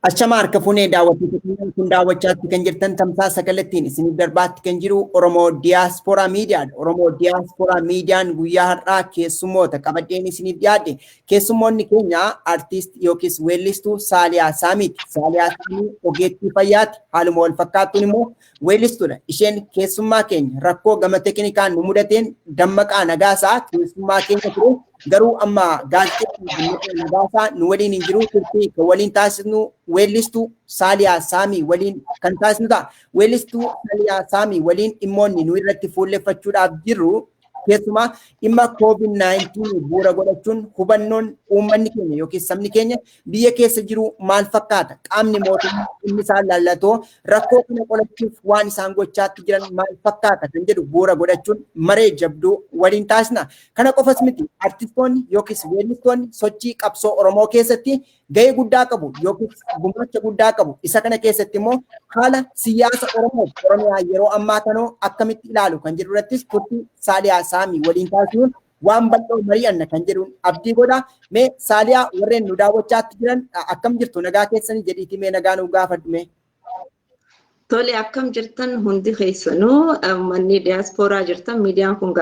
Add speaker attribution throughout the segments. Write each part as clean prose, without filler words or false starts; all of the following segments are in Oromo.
Speaker 1: Ashama harka fuunee daawwattoota keenya kun daawwachaatti kan jirtan tamsaasa kallattiin isiniif darbaatti kan jiru Oromoo Diyaaspooraa Miidiyaadha. Oromoo Diyaaspooraa Miidiyaan guyyaa har'aa keessummoota qabadheen isiniif dhiyaadhe. Keessummoonni keenya artiist yookiis weellistuu Saaliyaa Saamiiti. Saaliyaa Saamii ogeettii fayyaati. Haaluma wal fakkaatuun immoo weellistuudha. Isheen keessummaa keenya rakkoo gama teeknikaan nu mudateen Dammaqaa Nagaasaa keessummaa keenya ture. Garuu amma gaazexeessaan Dammaqaa Nagaasaa nu waliin hin jiru. Turtii kan waliin taasisnu weellistuu Saaliyaa Saamii waliin kan taasisnu ta'a. Weellistuu Saaliyaa Saamii waliin dhimmoonni nu irratti fuulleffachuudhaaf jirru keessumaa dhimma COVID-19 bu'uura godhachuun hubannoon uummanni keenya yookiin sabni keenya biyya keessa jiru maal fakkaata? Qaamni mootummaa dhimmi isaan laallatoo rakkoo kana qolachuuf waan isaan gochaatti jiran maal fakkaata kan jedhu bu'uura godhachuun maree jabduu waliin taasisna. Kana qofas miti, artistoonni yookiis weellistoonni sochii qabsoo Oromoo keessatti gahee guddaa qabu yookiis gumaacha guddaa qabu. Isa kana keessatti immoo haala siyaasa Oromoo Oromiyaa yeroo ammaa kanoo akkamitti ilaalu kan jedhu irrattis turtii Saaliyaa Saamii waliin taasisuun waan bal'oo mari'anna kan jedhuun abdii godha. Mee Saaliyaa, warreen nu daawwachaatti jiran akkam jirtu, nagaa keessanii jedhiitii mee nagaa nu gaafadhu mee.
Speaker 2: Tole, akkam jirtan hundi keessanuu, manni diyaaspooraa jirtan, miidiyaan kun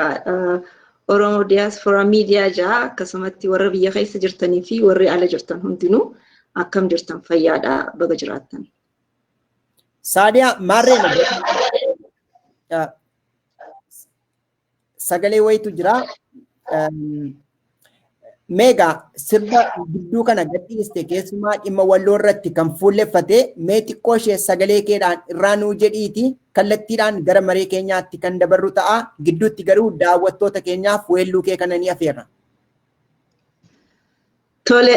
Speaker 2: Oromoo Diyaaspooraa Miidiyaa ja'a, akkasumatti warra biyya keessa jirtanii fi warri ala jirtan hundinuu akkam jirtan, fayyaadha, baga jiraattan.
Speaker 1: Saaliyaa, maarreen sagalee wayitu jira. Meegaa sirba gidduu kana gadhiiste, keessumaa dhimma walloo irratti kan fuulleffate, mee xiqqoo ishee sagalee keedhaan irraa nuu jedhiiti kallattiidhaan gara maree keenyaatti kan dabarru ta'a. Gidduutti garuu daawwattoota keenyaaf weelluu kee kana ni afeerra.
Speaker 2: Tole.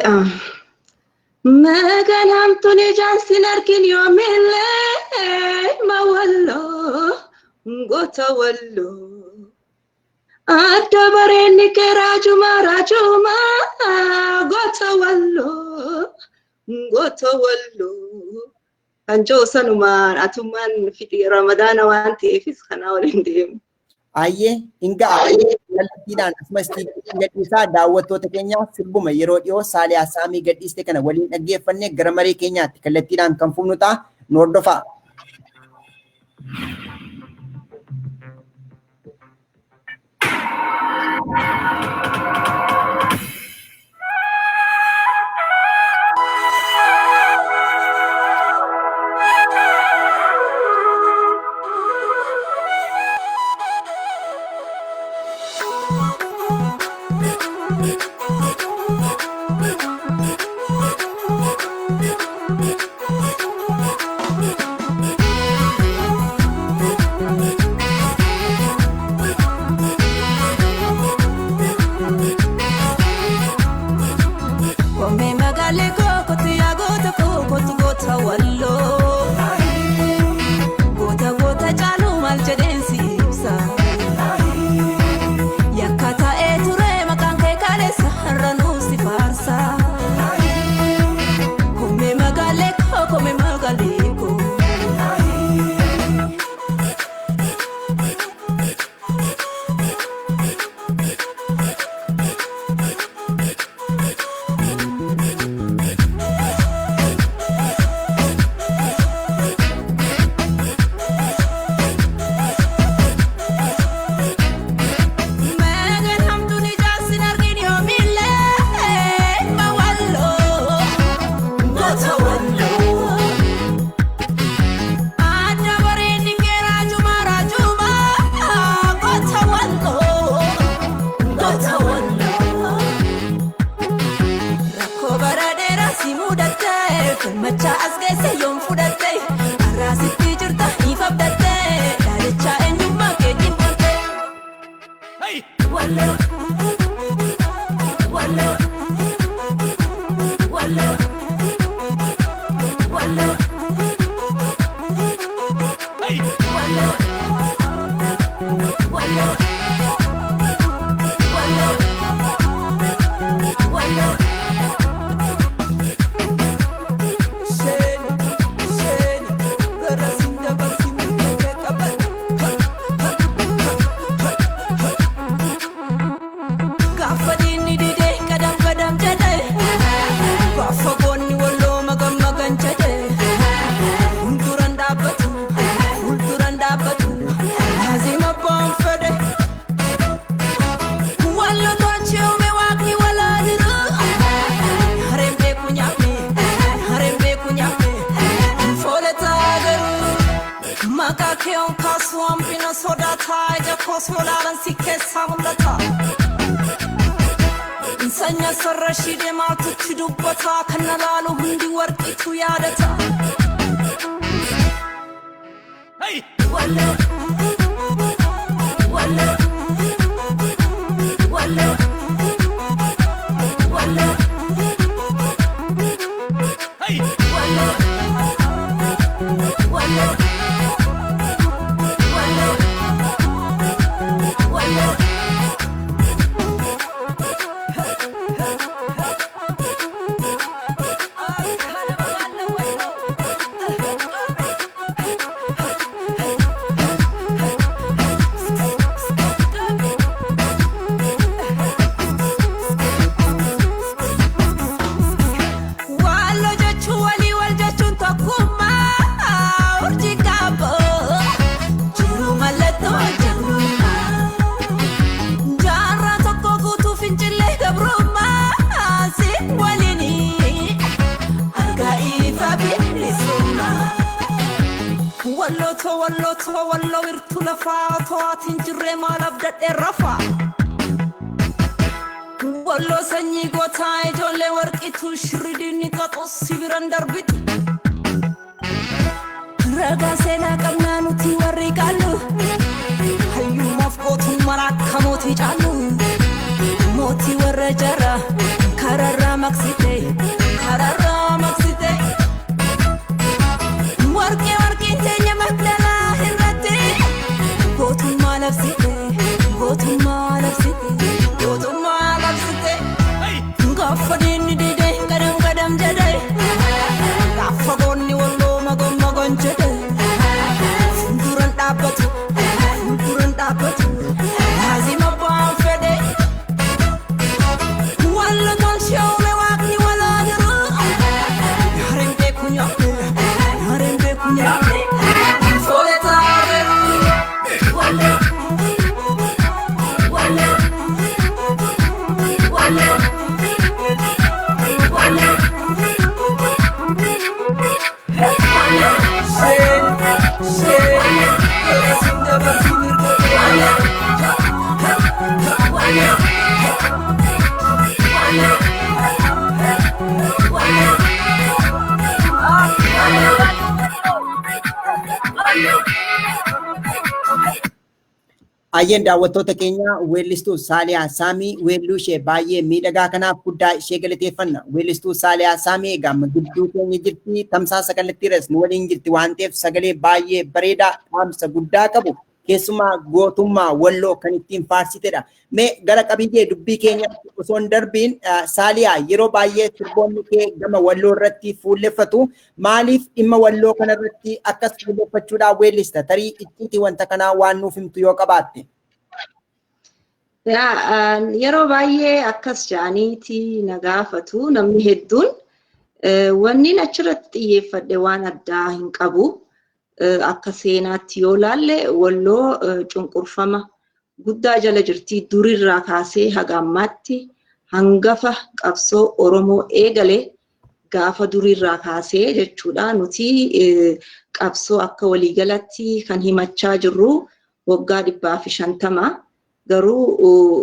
Speaker 2: Magaalaan ijaan sin argin yoomillee ma walloo goota walloo. Adda bareenni kee raajuma raajuma goota walloo goota walloo. Kan jiru sanumaan atummaan fixii, Ramadaana waan ta'eefis kanaa waliin deemu.
Speaker 1: Ayyee, hin ga'a. Kallattiidhaan asuma istiidiyoon gadhiisaa, daawwattoota keenyaaf sirbuma yeroo dhiyoo Saaliyaa Saamii gadhiiste kana waliin dhaggeeffanne gara maree keenyaatti kallattiidhaan kan fufnu ta'a. Nu hordofaa.
Speaker 3: Koomee magaalli koo kottu, yaa goota koo kottu, goota walloo. Goota goota caalu maal jedheen si ibsa. Yakka ta'ee ture maqaan kee kaleessa, har'a nuu si faarsa. Koomee magaalli koo, koomee magaalli koo. Meeqeen hamtuun ijaarsin argin yoomillee ma walloo goota walloo. Adda bareedni kee raajuma raajuma goota walloo goota walloo. Rakkoo bara dheeraa si mudattee, falmachaa as geesse yoom fudhatte, har'aasitti jirta ni fabdatte, dhaadachaa eenyummaa keetiin boonte. Walloo walloo walloo walloo walloo walloo walloo walloo.
Speaker 4: Seeni seeni gara siin dabarsin kee qaban.
Speaker 3: koos yoo laalan si keessaa mul'ata. Sanya sarara shidee maaltutti dubbata kan na laalu hundi warqiitu yaadata. Wallo, wallo, wallo, wallo, wallo, wallo, wallo, wallo. Wallo jechuun walii wal jechuun tokkummaa urjii qaba. Jiru mallattoo jagnummaa. Jaarraa tokko guutuu fincillee gabrummaa si waliini. Argaa ifa bilisummaa. Walloo walloo walloo wirtuu lafaa otoo ati hin jirre maal abdadhee rafaa. Walloo sanyii gootaa ijoollee warqituu shirridiin qaxu sibiran darbitu. Ragaa seenaa qabnaa nuti warri qaallu. Hayyummaaf gootummaan akka mootii caallu. Mootii warra jara kararraa maqsite kararraa maqsite. Warqee warqeen teenya magdalaa irratti gootummaa labsite gootummaa labsite gootummaa labsite. Gaafa diinni didee gadam gadam jedhee gaafa goonni walloo magon magon jedhee fuulduran dhaabbatu fuulduran dhaabbatu laazima ba'aan fedhe. Wallo tolchee uume waaqni walaa jiru. Yaareen beeku nyaadhe yaareen beeku nyaadhe foole taa'ee. Wallo wallo wallo wallo
Speaker 1: Ayyeen daawwattoota keenya weellistuu Saaliyaa Saamii weelluu ishee baay'ee miidhagaa kanaaf guddaa ishee galateeffanna. Weellistuu Saaliyaa Saamii egaa amma gidduu keenya jirti tamsaasa kallattiirras nu waliin jirti waan ta'eef sagalee baay'ee bareedaa dhaamsa guddaa qabu keessumaa gootummaa walloo kan ittiin faarsitedha. Mee gara qabiyyee dubbii keenya osoo hin darbiin Saaliyaa yeroo baay'ee sirboonni kee gama walloo irratti fuulleffatu. Maaliif dhimma walloo kanarratti akkas fuulleffachuudhaan weellista? Tarii icciitii wanta kanaa waan nuuf himtu yoo qabaatte.
Speaker 2: Yaa, yeroo baay'ee akkas jedhaniiti na gaafatu namni hedduun. Wanni achirratti xiyyeeffadhe waan addaa hin qabu. Akka seenaatti yoo laalle walloo cunqurfama guddaa jala jirti durirraa kaasee haga ammaatti hangafa qabsoo Oromoo eegale gaafa durirraa kaasee jechuudha. Nuti qabsoo akka waliigalatti kan himachaa jirru waggaa 150 garuu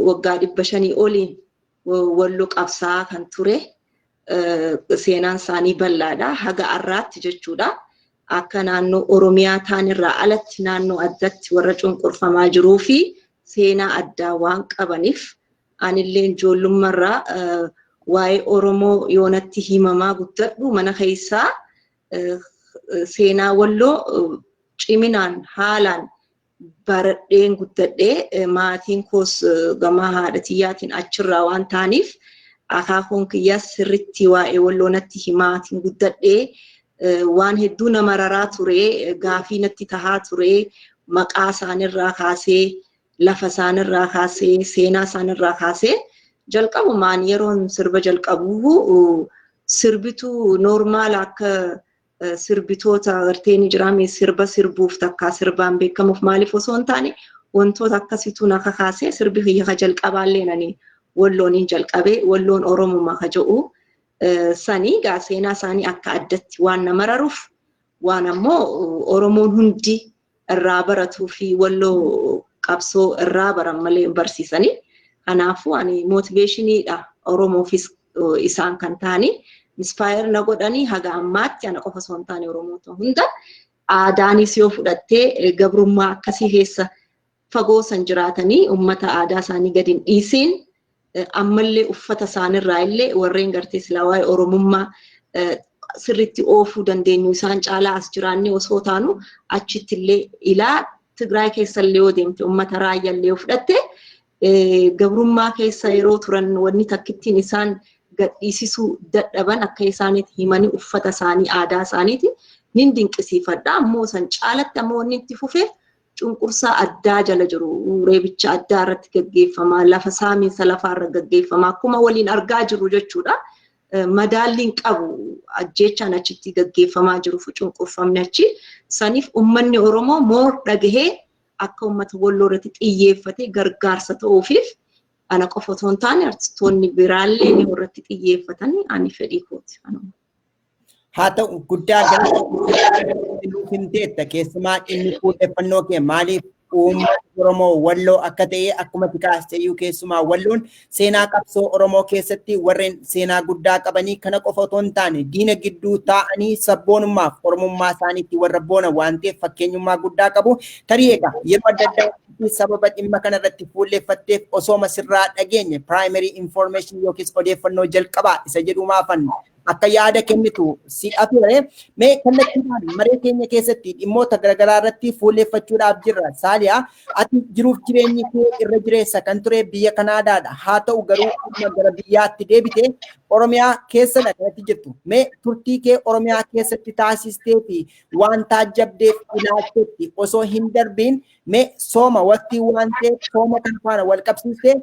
Speaker 2: waggaa 500 oliin walloo qabsaa kan ture seenaan isaanii bal'aadha haga har'aatti jechuudha. Akka naannoo Oromiyaa taanirraa alatti naannoo addatti warra cunqurfamaa jiruu fi seenaa addaa waan qabaniif anillee ijoollummarraa waa'ee Oromoo yoonatti himamaa guddadhu mana keessaa seenaa walloo ciminaan haalaan baradheen guddadhee maatiin koos gamaa haadha tiyyaatiin achirraa waan ta'aniif akaakuun kiyyaas sirritti waa'ee walloo natti himaatiin guddadhee waan hedduu nama raraa ture gaafii natti tahaa ture maqaa isaanirraa kaasee lafa isaanirraa kaasee seenaa isaanirraa kaasee jalqabumaan yeroon sirba jalqabu sirbitu noormaal akka sirbitoota agartee ni jiraame sirba sirbuuf takkaa sirbaan beekamuuf maaliif osoo hin taane wantoota akkasitu na kakaasee sirbi kiyya ka jalqabaallee nani wallooniin jalqabee walloon Oromummaa ka jedhu sanii gaa seenaa isaanii akka addatti waan nama raruuf waan ammoo Oromoon hundi irraa baratuu fi walloo Qabsoo irraa baran malee hin barsiisanii. Kanaafuu ani motivationiidha Oromoofis isaan kan ta'anii inspire na godhanii haga ammaatti ana qofa osoo hin taane Oromoota hunda. Aadaanis yoo fudhattee, gabrummaa akkasii keessa fagoo san jiraatanii uummata aadaa isaanii gadi hin dhiisiin, ammallee uffata isaanirraa illee warreen gartee silaa waa'ee Oromummaa sirriitti oofuu dandeenyu isaan caalaa as jiraannee osoo taanu, achitti illee ilaa Tigraay keessa illee yoo deemte, uummata Raayyaa illee yoo fudhatte, gabrummaa keessa yeroo turan wanni takkittiin isaan gadhiisisuu dadhaban akka isaaniitti himanii uffata isaanii, aadaa isaaniiti nin dinqisiifadha. Ammoo san caalatti ammoo wanni itti fufeef cunqursaa addaa jala jiru, reebicha addaa irratti gaggeeffamaa, lafa saamiinsa lafaa irra gaggeeffamaa, akkuma waliin argaa jiru jechuudha. Madaalliin qabu ajjeechaan achitti gaggeeffamaa jiru fi cunqurfamni achi. Saniif uummanni Oromoo more dhagahee akka uummata Walloo irratti xiyyeeffate gargaarsa ta'uufiif, ana qofa otoo hin taane artistoonni biraallee ni irratti xiyyeeffatan ani fedhii kooti.
Speaker 1: Haa ta'u, guddaa gara nuuf himteetta. Keessumaa dhimmi fuulleffannoo kee maaliif uummata Oromoo Walloo akka ta'e akkuma kaasteeyyuu, keessumaa Walloon seenaa qabsoo Oromoo keessatti warreen seenaa guddaa qabanii, kana qofa otoo hin taane diina gidduu taa'anii sabboonummaaf Oromummaa isaaniitti warra boona waan ta'eef fakkeenyummaa guddaa qabu. Tarii egaa yeroo adda addaa sababa dhimma kana irratti fuulleeffatteef osooma sirraa dhageenye primary information yookiis odeeffannoo jalqabaa isa jedhu maafan akka yaada kennitu si afeere. Mee kallattiidhaan maree keenya keessatti dhimmoota garaagaraa irratti fuulleeffachuudhaaf jirra. Saaliyaa, ati jiruuf jireenyi kee irra jireessa kan ture biyya Kanaadaadha. Haa ta'u garuu amma gara biyyaatti deebite, Oromiyaa keessadha kanatti jirtu. Mee turtii kee Oromiyaa keessatti taasistee fi waan taajjabdeef ilaaltetti osoo hin darbiin, mee sooma waqtii waan ta'eef sooma kan faana wal qabsiistee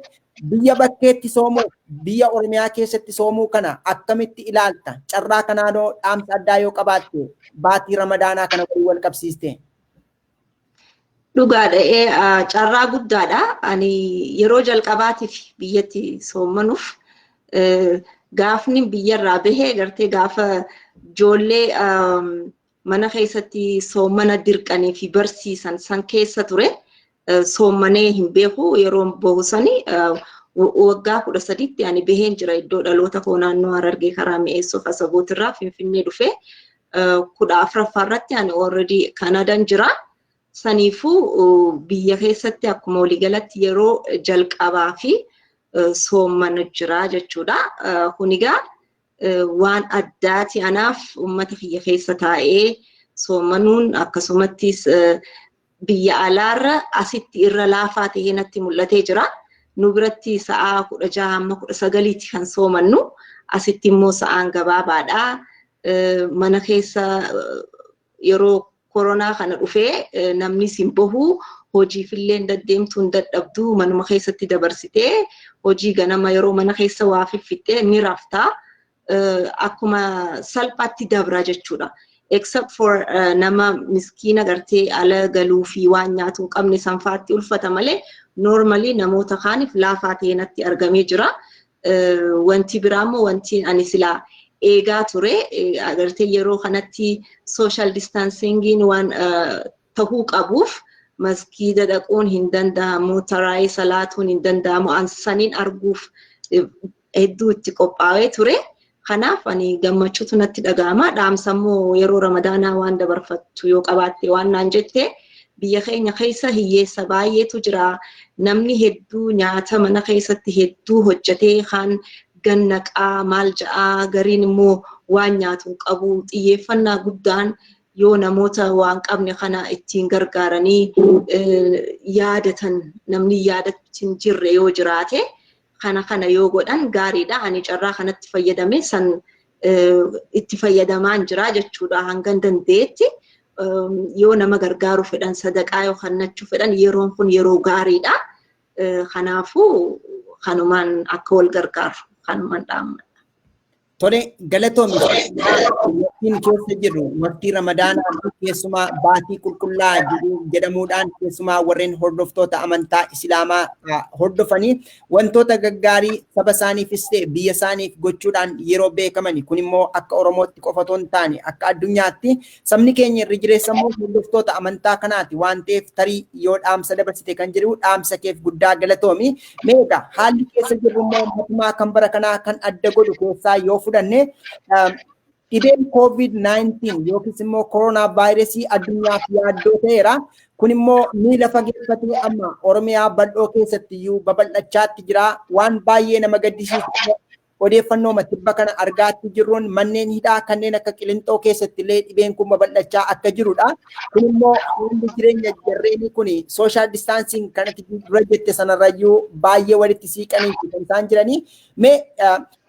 Speaker 1: biyya bakkeetti soomuu, biyya Oromiyaa keessatti soomuu kana akkamitti ilaalta? Carraa kanaanoo dhaamsa addaa yoo qabaatte baatii Ramadaanaa kana waliin wal qabsiiste.
Speaker 2: Dhugaadha. Carraa guddaadha. Ani yeroo jalqabaatiif biyyatti soommanuuf gaafni biyyarraa bahee gartee gaafa ijoollee mana keessatti soommana dirqanii fi barsiisan san keessa ture. Soommanee hin beeku. Yeroo bahu sani waggaa 13tti ani baheen jira iddoo dhaloota koo naannoo Harargee karaa Mi'eessoo Asabootirraa Finfinnee dhufee 14ffaa irratti ani already Kanadaan jira. Saniifuu biyya keessatti akkuma waliigalatti yeroo jalqabaa fi soommana jira jechuudha. Kun egaa waan addaati anaaf, uummata kiyya keessa taa'ee soommanuun akkasumattis biyya alaarra asitti irra laafaa ta'ee natti mul'atee jira. Nu biratti sa'aa 16 hamma 19ti kan soomannu, asitti immoo sa'aan gabaabaadha. Mana keessa yeroo koronaa kana dhufee namni sin bahu, hojiifillee hin deddeemtu, hin dadhabdu, manuma keessatti dabarsitee hojii ganama yeroo mana keessa waa fiffittee ni raftaa. Akkuma salphaatti dabra jechuudha. Except for nama miskiina gartee ala galuu fi waan nyaatu hin qabne sanfaatti ulfata malee, normally namoota kaaniif laafaa ta'ee natti argamee jira. Wanti biraa immoo wanti ani silaa eegaa ture agartee yeroo kanatti social distancing waan tahuu qabuuf maskiida dhaquun hin danda'amu, taraayii salaatuun hin danda'amu, saniin arguuf hedduu itti qophaa'ee ture. Kanaaf ani gammachuutu natti dhaga'ama. Dhaamsa immoo yeroo Ramadaanaa waan dabarfattu yoo qabaatte waan naan jette, biyya keenya keessa hiyyeessa baay'eetu jira. Namni hedduu nyaata mana keessatti hedduu hojjetee kaan gannaqaa maal ja'aa, gariin immoo waan nyaatu hin qabu. Xiyyeeffannaa guddaan yoo namoota waan qabne kana ittiin gargaaranii yaadatan, namni yaadatti hin jirre yoo jiraate, kana kana yoo godhan gaariidha. Ani carraa kanatti fayyadame san itti fayyadamaan jira jechuudha hangan danda'etti. Yoo nama gargaaruu fedhan, sadaqaa yoo kennachuu fedhan, yeroon kun yeroo gaariidha. Kanaafuu kanumaan akka wal gargaaru kanumaan dhaammadha.
Speaker 1: Tole, galatoomi. Waqtiin keessa jirru waqtii Ramadaanaa fi keessumaa baatii qulqullaa jedhamuudhaan keessumaa warreen hordoftoota amantaa Islaamaa hordofanii wantoota gaggaarii saba isaaniifis ta'e biyya isaaniif gochuudhaan yeroo beekamani. Kun immoo akka Oromootti qofa otoo hin taane akka addunyaatti sabni keenya irri jireessa immoo hordoftoota amantaa kanaati waan ta'eef, tarii yoo dhaamsa dabarsite kan jedhu, dhaamsa keef guddaa galatoomi. Mee egaa haalli keessa jirru immoo matumaa kan bara kanaa kan adda godhu keessaa yoo fudhanne, dhibeen COVID-19 yookiis immoo koronaa vaayirasii addunyaaf yaaddoo ta'eera. Kun immoo miila fageeffatee amma Oromiyaa bal'oo keessatti iyyuu babal'achaatti jira. Waan baay'ee nama gaddisiisu, odeeffannoo tibba kana argaatti jirruun, manneen hidhaa kanneen akka Qilinxoo keessatti illee dhibeen kun babal'achaa akka jirudha. Kun immoo haalli jireenya jarreenii kun social distancing kanatti dura jette sanarrayyuu baay'ee walitti siiqanii kan isaan jiranii. Mee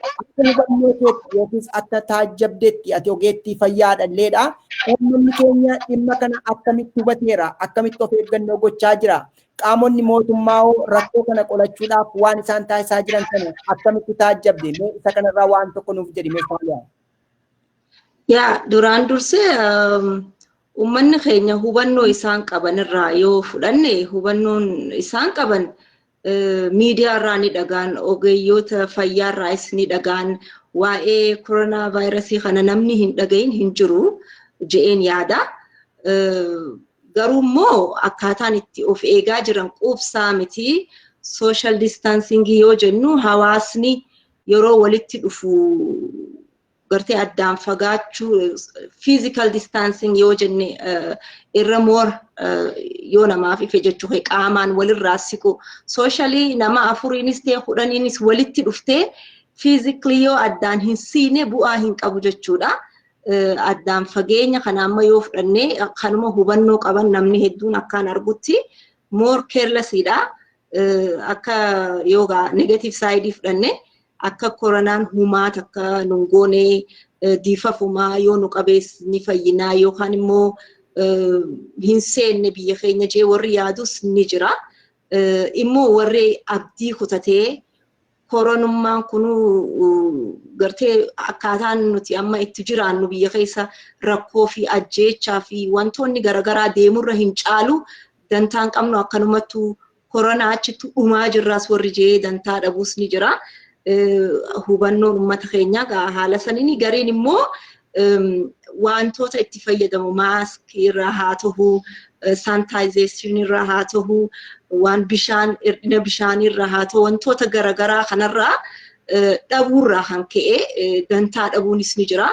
Speaker 1: akka hubannoo keetti yookiis akka taajjabdeetti, ati ogeettii fayyaadha illeedha. Uummanni keenya dhimma kana akkamitti hubateera? Akkamitti of eeggannoo gochaa jira? Qaamonni mootummaa hoo rakkoo kana qolachuudhaaf waan isaan taasisaa jiran kana akkamitti taajjabde? Mee isa kanarraa waan tokko nuuf jedhi, mee Saaliyaa.
Speaker 2: Yaa, duraan dursee uummanni keenya hubannoo isaan qaban irraa yoo fudhanne, hubannoon isaan qaban miidiyaa irraa ni dhagaan, ogeeyyoota fayyaa irraas ni dhagaan. Waa'ee koronaa vaayirasii kana namni hin dhagahin hin jiru je'een yaada. Garuu immoo akkaataan itti of eegaa jiran quubsaa miti. Social distancing yoo jennu, hawaasni yeroo walitti dhufu gartee addaan fagaachuu, physical distancing yoo jenne irra more yoo namaaf ife jechuu, qaamaan walirraa siqu. Socially nama afuriinis ta'e 10iinis walitti dhuftee physically yoo addaan hin siine bu'aa hin qabu jechuudha. Addaan fageenya kana amma yoo fudhannee, kanuma hubannoo qaban namni hedduun akkaan argutti more carelessiidha. Akka yoogaa negative side fudhanne, akka koronaan humaa takka nun goone, diifafumaa yoo nu qabees ni fayyinaa yookaan immoo hin seenne biyya keenya jee warri yaadus ni jira. Immoo warri abdii kutatee koronummaan kunuu gartee akkaataan nuti amma itti jiraannu biyya keessa rakkoo fi ajjeechaa fi wantoonni garaagaraa deemurra hin caalu, dantaan qabnu akkanumattu koronaa achitti dhumaa jirraas warri jee dantaa dhabuus ni jira. Hubannoon uummata keenyaa haala saniin, gariin immoo wantoota itti fayyadamu, maaskii irraa haa ta'u, sanitization irraa haa ta'u, waan bishaan, hir'ina bishaanii irraa haa ta'u, wantoota garaagaraa kanarraa dhabuurraa kan ka'e dantaa dhabuunis ni jira.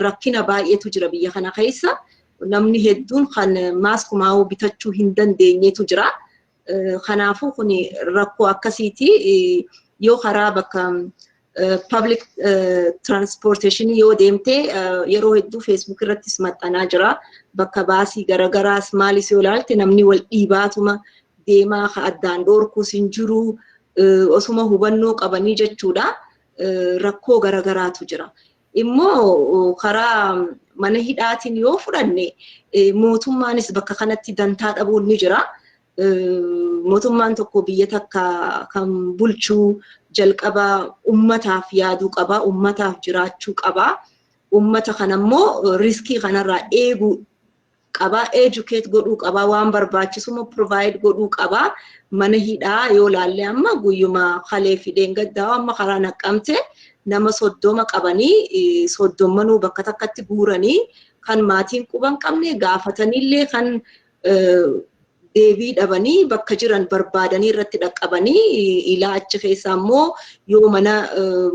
Speaker 2: Rakkina baay'eetu jira biyya kana keessa. Namni hedduun kan maaskumaa bitachuu hin dandeenyetu jira. Kanaafuu kun rakkoo akkasiiti. Yoo karaa bakka public transportation yoo deemte, yeroo hedduu Facebook irrattis maxxanaa jira. Bakka baasii garagaraas maalis yoo ilaalte, namni wal dhiibaatuma deemaa, addaan dhoorkuus hin jiru, osuma hubannoo qabanii jechuudha. Rakkoo garagaraatu jira. Immoo karaa mana hidhaatiin yoo fudhanne, mootummaanis bakka kanatti dantaa dhabuun ni jira. Mootummaan tokko biyya takka kan bulchuu jalqaba ummataaf yaaduu qaba, ummataaf jiraachuu qaba. Ummata kanammoo riskii kanarraa eeguu qaba, educate godhuu qaba, waan barbaachisummoo provide godhuu qaba. Mana hidhaa yoo laalle, amma guyyuma kalee fideen gaddaa amma karaa Naqqamte nama 30 qabanii, soddommanuu bakka takkatti guuranii, kan maatiin quban qabne gaafatanillee kan deebii dhabanii, bakka jiran barbaadanii irratti dhaqqabanii, ilaa achi keessaa immoo yoo mana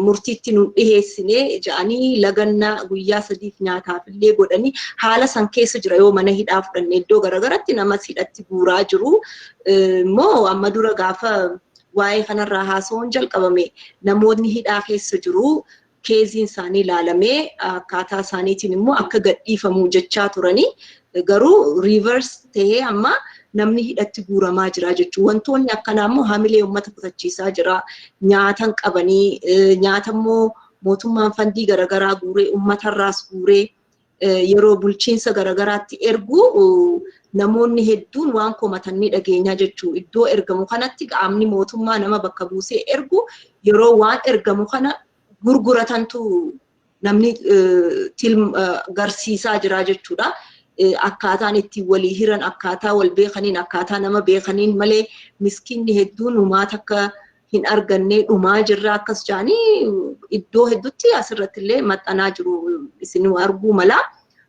Speaker 2: murtiitti nu dhiheessine jedhanii lagannaa guyyaa 3f nyaataaf illee godhanii haala san keessa jira. Yoo mana hidhaa fudhanne, iddoo garagaratti namas hidhatti guuraa jiru. Immoo amma dura gaafa waa'ee kanarraa haasa'uun jalqabame, namoonni hidhaa keessa jiru caseiin isaanii ilaalamee akkaataa isaaniitiin immoo akka gadhiifamu jechaa turanii, garuu reverse ta'ee amma namni hidhatti guuramaa jira jechuudha. Wantoonni akkanaa immoo hamilee uummata kutachiisaa jira. Nyaatan qabanii, nyaata immoo mootummaan fundii garaagaraa guuree, uummatarraas guuree yeroo bulchiinsa garaagaraatti ergu, namoonni hedduun waan komatan ni dhageenyaa jechuudha. Iddoo ergamu kanatti qaamni mootummaa nama bakka buusee ergu yeroo waan ergamu kana gurguratantu Namni garsiisaa jira jechuudha. Akkaataan itti walii hiran, akkaataa wal beekaniin, akkaataa nama beekaniin malee miskiinni hedduun humaata akka hin arganne dhumaa jirra akkas jedhanii iddoo hedduutti asirratti illee maxxanaa jiru isin arguu mala.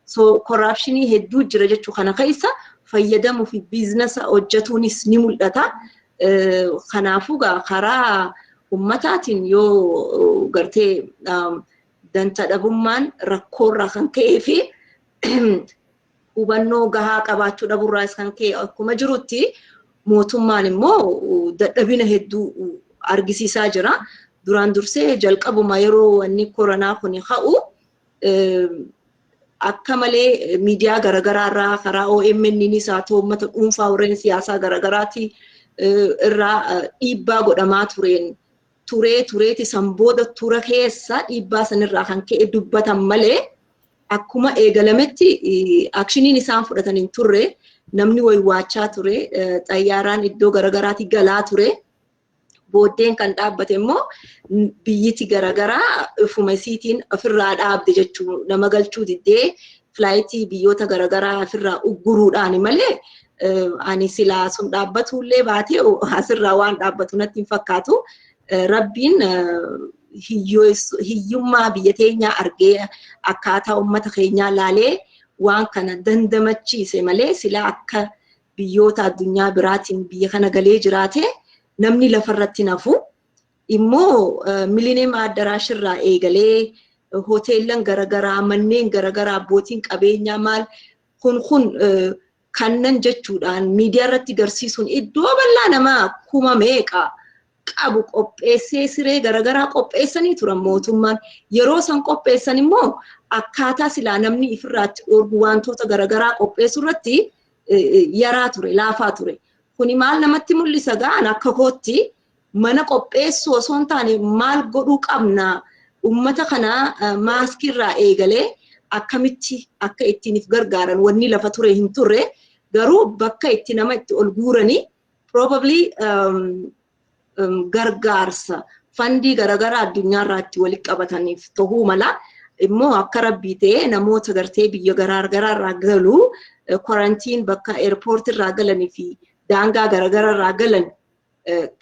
Speaker 2: So corruptionii hedduu jira jechuu kana keessa fayyadamuu fi businessa hojjetuunis ni mul'ata. Kanaafuu karaa ummataatiin yoo gartee danta dhabummaan rakkoorraa kan ka'ee fi hubannoo gahaa qabaachuu dhabuurraas kan ka'e akkuma jirutti, mootummaan immoo dadhabina hedduu argisiisaa jira. Duraan dursee jalqabuma yeroo wanni koronaa kun ka'u akka malee miidiyaa garaagaraa irraa, karaa OMN haa ta'u, uummata dhuunfaa, warreen siyaasaa garaagaraati irraa dhiibbaa godhamaa tureen turee tureeti san booda tura keessa dhiibbaa sanirraa kan ka'e dubbatan malee akkuma eegalametti actioniin isaan fudhatan hin turre. Namni waywaachaa ture, xayyaaraan iddoo garagaraatti galaa ture. Booddeen kan dhaabbate immoo biyyiti garagaraa ofuma isiitiin ofirraa dhaabde jechuu, nama galchuu diddee, flightii biyyoota garagaraa ofirraa ugguruudhaan malee ani silaa sun dhaabbatullee baatee asirraa waan dhaabbatu natti hin fakkaatu. Rabbiin hiyyummaa biyya teenyaa argee, akkaataa uummata keenyaa laalee waan kana dandamachiise malee silaa akka biyyoota addunyaa biraatiin biyya kana galee jiraate namni lafarratti nafu. Immoo Millennium Addaraashirraa eegalee hoteellan garagaraa, manneen garagaraa, abbootiin qabeenyaa maal kun kannan jechuudhaan miidiyaa irratti garsiisuun iddoo bal'aa namaa meeqa qabu qopheessee, siree garagaraa qopheessanii turan mootummaan. Yeroo san qopheessan immoo akkaataa silaa namni ifirraatti dhoorgu wantoota garagaraa qopheessuu irratti yaraa ture, laafaa ture. Kuni maal namatti mul'isa ga'an? Akka kootti mana qopheessuu osoo hin taane maal godhuu qabna, ummata kana maaskirraa eegalee akkamitti akka ittiin if gargaaran wanni lafa ture hin turre. Garuu bakka itti nama itti ol guuranii probably gargaarsa fundii garaagaraa addunyaarraa itti walitti qabataniif ta'uu mala. Immoo akka rabbii ta'ee namoota gartee biyya garaagaraarraa galu quarantine bakka airportirraa galanii fi daangaa garaagaraarraa galan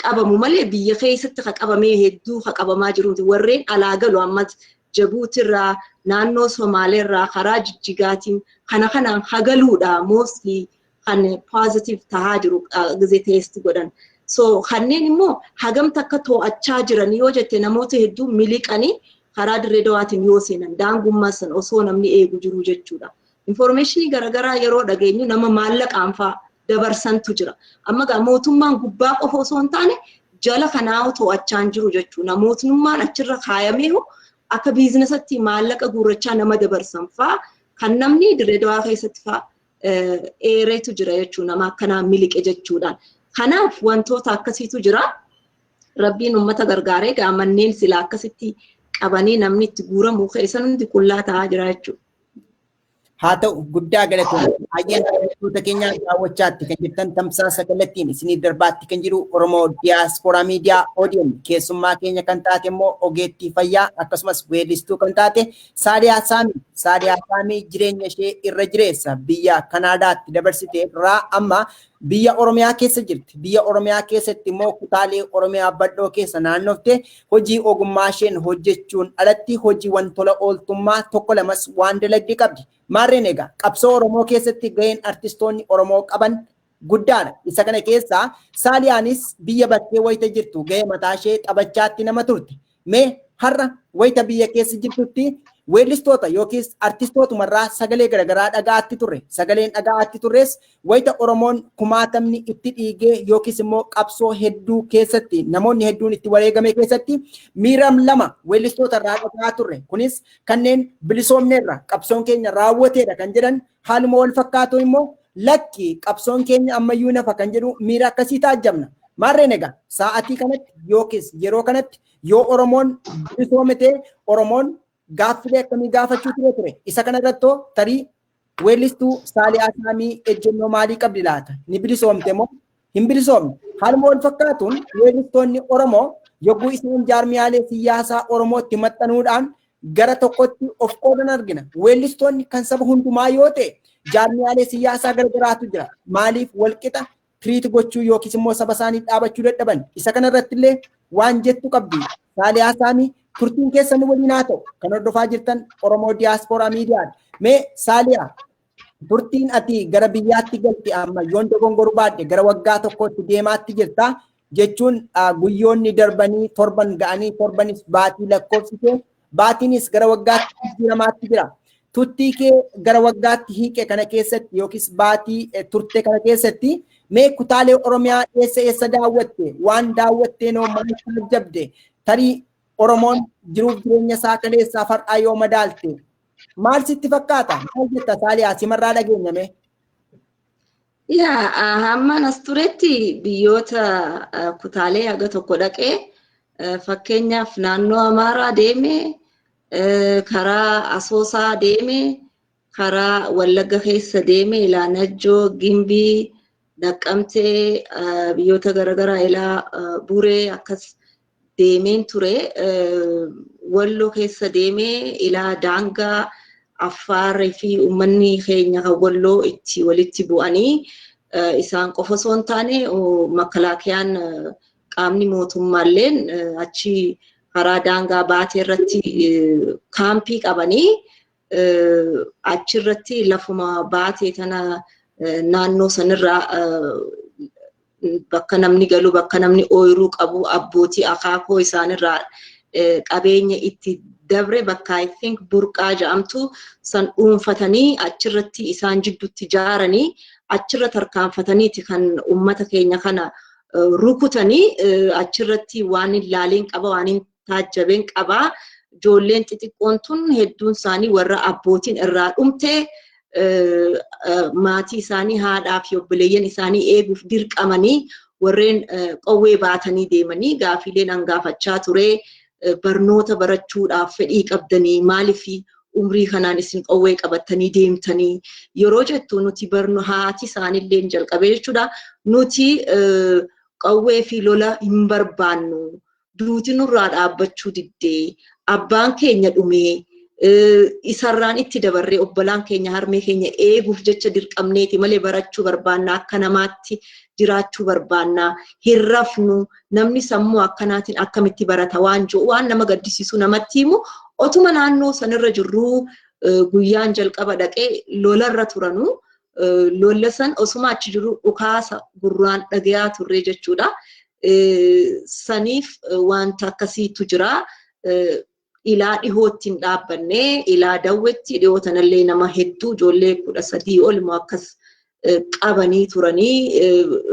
Speaker 2: qabamu malee biyya keessatti ka qabamee hedduu ka qabamaa jiru. Warreen alaa galu ammas Jabuutirraa, naannoo Somaaleerraa, karaa Jijjigaatiin kana kanaan hagaluudha mostly kan positive tahaa jiru gizee test godhan. So kanneen immoo hagamta akka to'achaa jiran yoo jette, namoota hedduu miliqanii karaa Dirree Dawaatiin yoo seenan daangummaa san osoo namni eegu jiru jechuudha. Informationii garaagaraa yeroo dhageenyu nama maallaqaan fa'aa dabarsantu jira. Amma gaa mootummaan gubbaa qofa osoo hin taane jala kanaa to'achaa hin jiru jechuudha. Mootummaan achirra kaayameehu akka businessatti maallaqa guurrachaa nama dabarsan fa'aa kan namni Dirree Dawaa keessatti fa'aa eereetu jira jechuudha, nama akkanaa miliqe jechuudhaan. Kanaaf wantoota akkasiitu jira. Rabbiin uummata gargaaree gaa manneen silaa akkasitti qabanii namni itti guuramu keessan hundi qullaa ta'aa jira jechuudha.
Speaker 1: Haa ta'u, guddaa galatoomna. Baay'een daawwattoota keenya, daawwachaatti kan jirtan tamsaasa kallattiin isiniif darbaatti kan jiru Oromoo Diyaaspooraa Miidiyaa ODM. Keessummaa keenya kan taate immoo ogeettii fayyaa akkasumas weellistuu kan taate Saadiyaa Saamii. Saadiyaa Saamii jireenya ishee irra jireessa biyya Kanaadaatti dabarsite irraa amma biyya Oromiyaa keessa jirti. Biyya Oromiyaa keessatti immoo kutaalee Oromiyaa bal'oo keessa naannoftee hojii ogummaa isheen hojjechuun alatti hojiiwwan tola ooltummaa tokko lamas waan dalagde qabdi. Maarreen egaa qabsoo Oromoo keessatti gaheen artistoonni Oromoo qaban guddaadha. Isa kana keessaa Saaliyaanis biyya bakkee wayita jirtu gahee mataa ishee taphachaatti nama turte. Mee har'a wayita biyya keessa jirtutti weellistoota yookiis artistootumarraa sagalee garaagaraa dhaga'aatti turre. Sagaleen dhaga'aatti turres wayita Oromoon kumaatamni itti dhiigee yookiis immoo qabsoo hedduu keessatti namoonni hedduun itti wareegame keessatti miira lama weellistoota irraa dhaga'aa turre. Kunis kanneen bilisoomneerra, qabsoon keenya raawwateedha kan jedhan, haaluma wal fakkaatu immoo lakki, qabsoon keenya ammayyuu nafa kan jedhu miira akkasii taajjabna. Maarreen egaa sa'aatii kanatti yookiis yeroo kanatti yoo Oromoon bilisoome ta'e Oromoon gaaffilee akkamii gaafachuu ture? Isa kana irrattoo tarii weellistuu Saaliyaa Saamii ejjennoo maalii qabdi laata? Ni bilisoomte moo hin bilisoomne? Haaluma wal fakkaatuun weellistoonni Oromoo yogguu isaan jaarmiyaalee siyaasaa Oromootti maxxanuudhaan Gara tokkotti of qoodan argina. Weellistoonni kan saba hundumaa yoo ta'e, jaarmiyaalee siyaasaa garagaraatu jira. Maaliif walqixa treat gochuu yookiis immoo saba isaanii dhaabachuu dadhaban? Isa kanarratti illee waan jettu qabdi. Saaliyaa Saamii, turtiin keessan waliin haa ta'u. Kan hordofaa jirtan Oromoo Diyaaspooraa Miidiyaadha. Mee Saaliyaa, turtiin ati gara biyyaatti galte amma yoon dogongoruu baadhe gara waggaa tokkotti deemaatti jirta jechuun, guyyoonni darbanii torban ga'anii, torbanis baatii lakkoofsise, baatiinis gara waggaatti jijjiiramaatti jira. Turtii kee gara waggaatti hiiqe kana keessatti yookiis baatii turte kana keessatti mee kutaalee Oromiyaa eessa eessa daawwatte? Waan daawwattee noo maal taajjabde? Tarii Oromoon jiruuf jireenya isaa kaleessaa far'aa yoo madaalte maal sitti fakkaata? Maal jetta Saaliyaa, simarraa dhageenya mee?
Speaker 2: Yaa, hammaan as turetti biyyoota kutaalee haga tokko dhaqee, fakkeenyaaf naannoo Amaaraa deeme, karaa Asoosaa deeme, karaa Wallagga keessa deeme, ilaa Najjoo, Gimbii, Naqqamtee, biyyoota garaagaraa ilaa Buree akkas deemeen ture. Walloo keessa deemee ilaa daangaa Affaarii fi uummanni keenya kan Walloo itti walitti bu'anii, isaan qofa osoo hin taane makalaakiyaan qaamni mootummaalleen achi karaa daangaa baatee irratti kaampii qabanii, achirratti lafuma baatee tana naannoo sanirraa bakka namni galu, bakka namni ooyiruu qabu, abbootii akaakoo isaanirraa qabeenya itti dabre, bakka I think Burqaa jedhamtu san dhuunfatanii, achirratti isaan jidduutti jaaranii, achirra tarkaanfataniiti kan uummata keenya kana rukutanii. Achirratti waan hin laaleen qaba, waan hin taajjabeen qaba. Ijoolleen xixiqqoon tun hedduun isaanii warra abbootiin irraa dhumte, maatii isaanii, haadhaa fi obboleeyyan isaanii eeguuf dirqamanii warreen qawwee baatanii deemanii. Gaafiileen hangaafachaa ture: barnoota barachuudhaaf fedhii qabdanii, maaliif umrii kanaan isin qawwee qabattanii deemtanii yeroo jettu, nuti barno haati isaaniillee jalqabee jechuudha, nuti qawwee fi lola hin barbaannu, duuti nurraa dhaabbachuu diddee, abbaan keenya dhumee, isarraan itti dabarree obbolaan keenya harmee keenya eeguuf jecha dirqamneeti malee barachuu barbaanna, akka namaatti jiraachuu barbaanna, hin rafnu, namni sammuu akkanaatiin akkamitti barata waan jiru, waan nama gaddisiisu namatti himu. Otuma naannoo sanirra jirruu, guyyaan jalqaba dhaqee lolarra turanuu, lolla san osuma achi jiru dhukaasa gurraan dhagayaa turre jechuudha. Saniif wanta akkasiitu jira. Ilaa dhihootti hin dhaabbanne, ilaa Dawwetti dhihoo tanallee nama hedduu, ijoollee 13 ol immoo akkas qabanii turanii,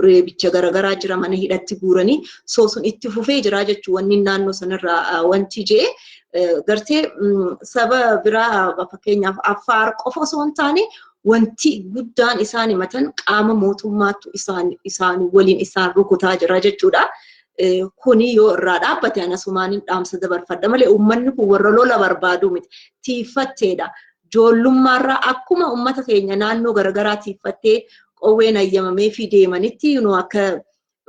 Speaker 2: reebicha garaagaraa jira, mana hidhatti guuranii, soo sun itti fufee jira jechuun. Wanni naannoo sanarraa wanti jee gartee saba biraa, fakkeenyaaf Affaar qofa osoo hin taane, wanti guddaan isaan himatan qaama mootummaatu isaan waliin isaan rukutaa jira jechuudha. Kuni yoo irraa dhaabbate anasumaan dhaamsa dabarfadha malee uummanni kun warra lola barbaadu miti. Tiiffatteedha. Ijoollummaarraa akkuma uummata keenya naannoo garaagaraa tiiffattee qawween ayyamamee fi deemanitti akka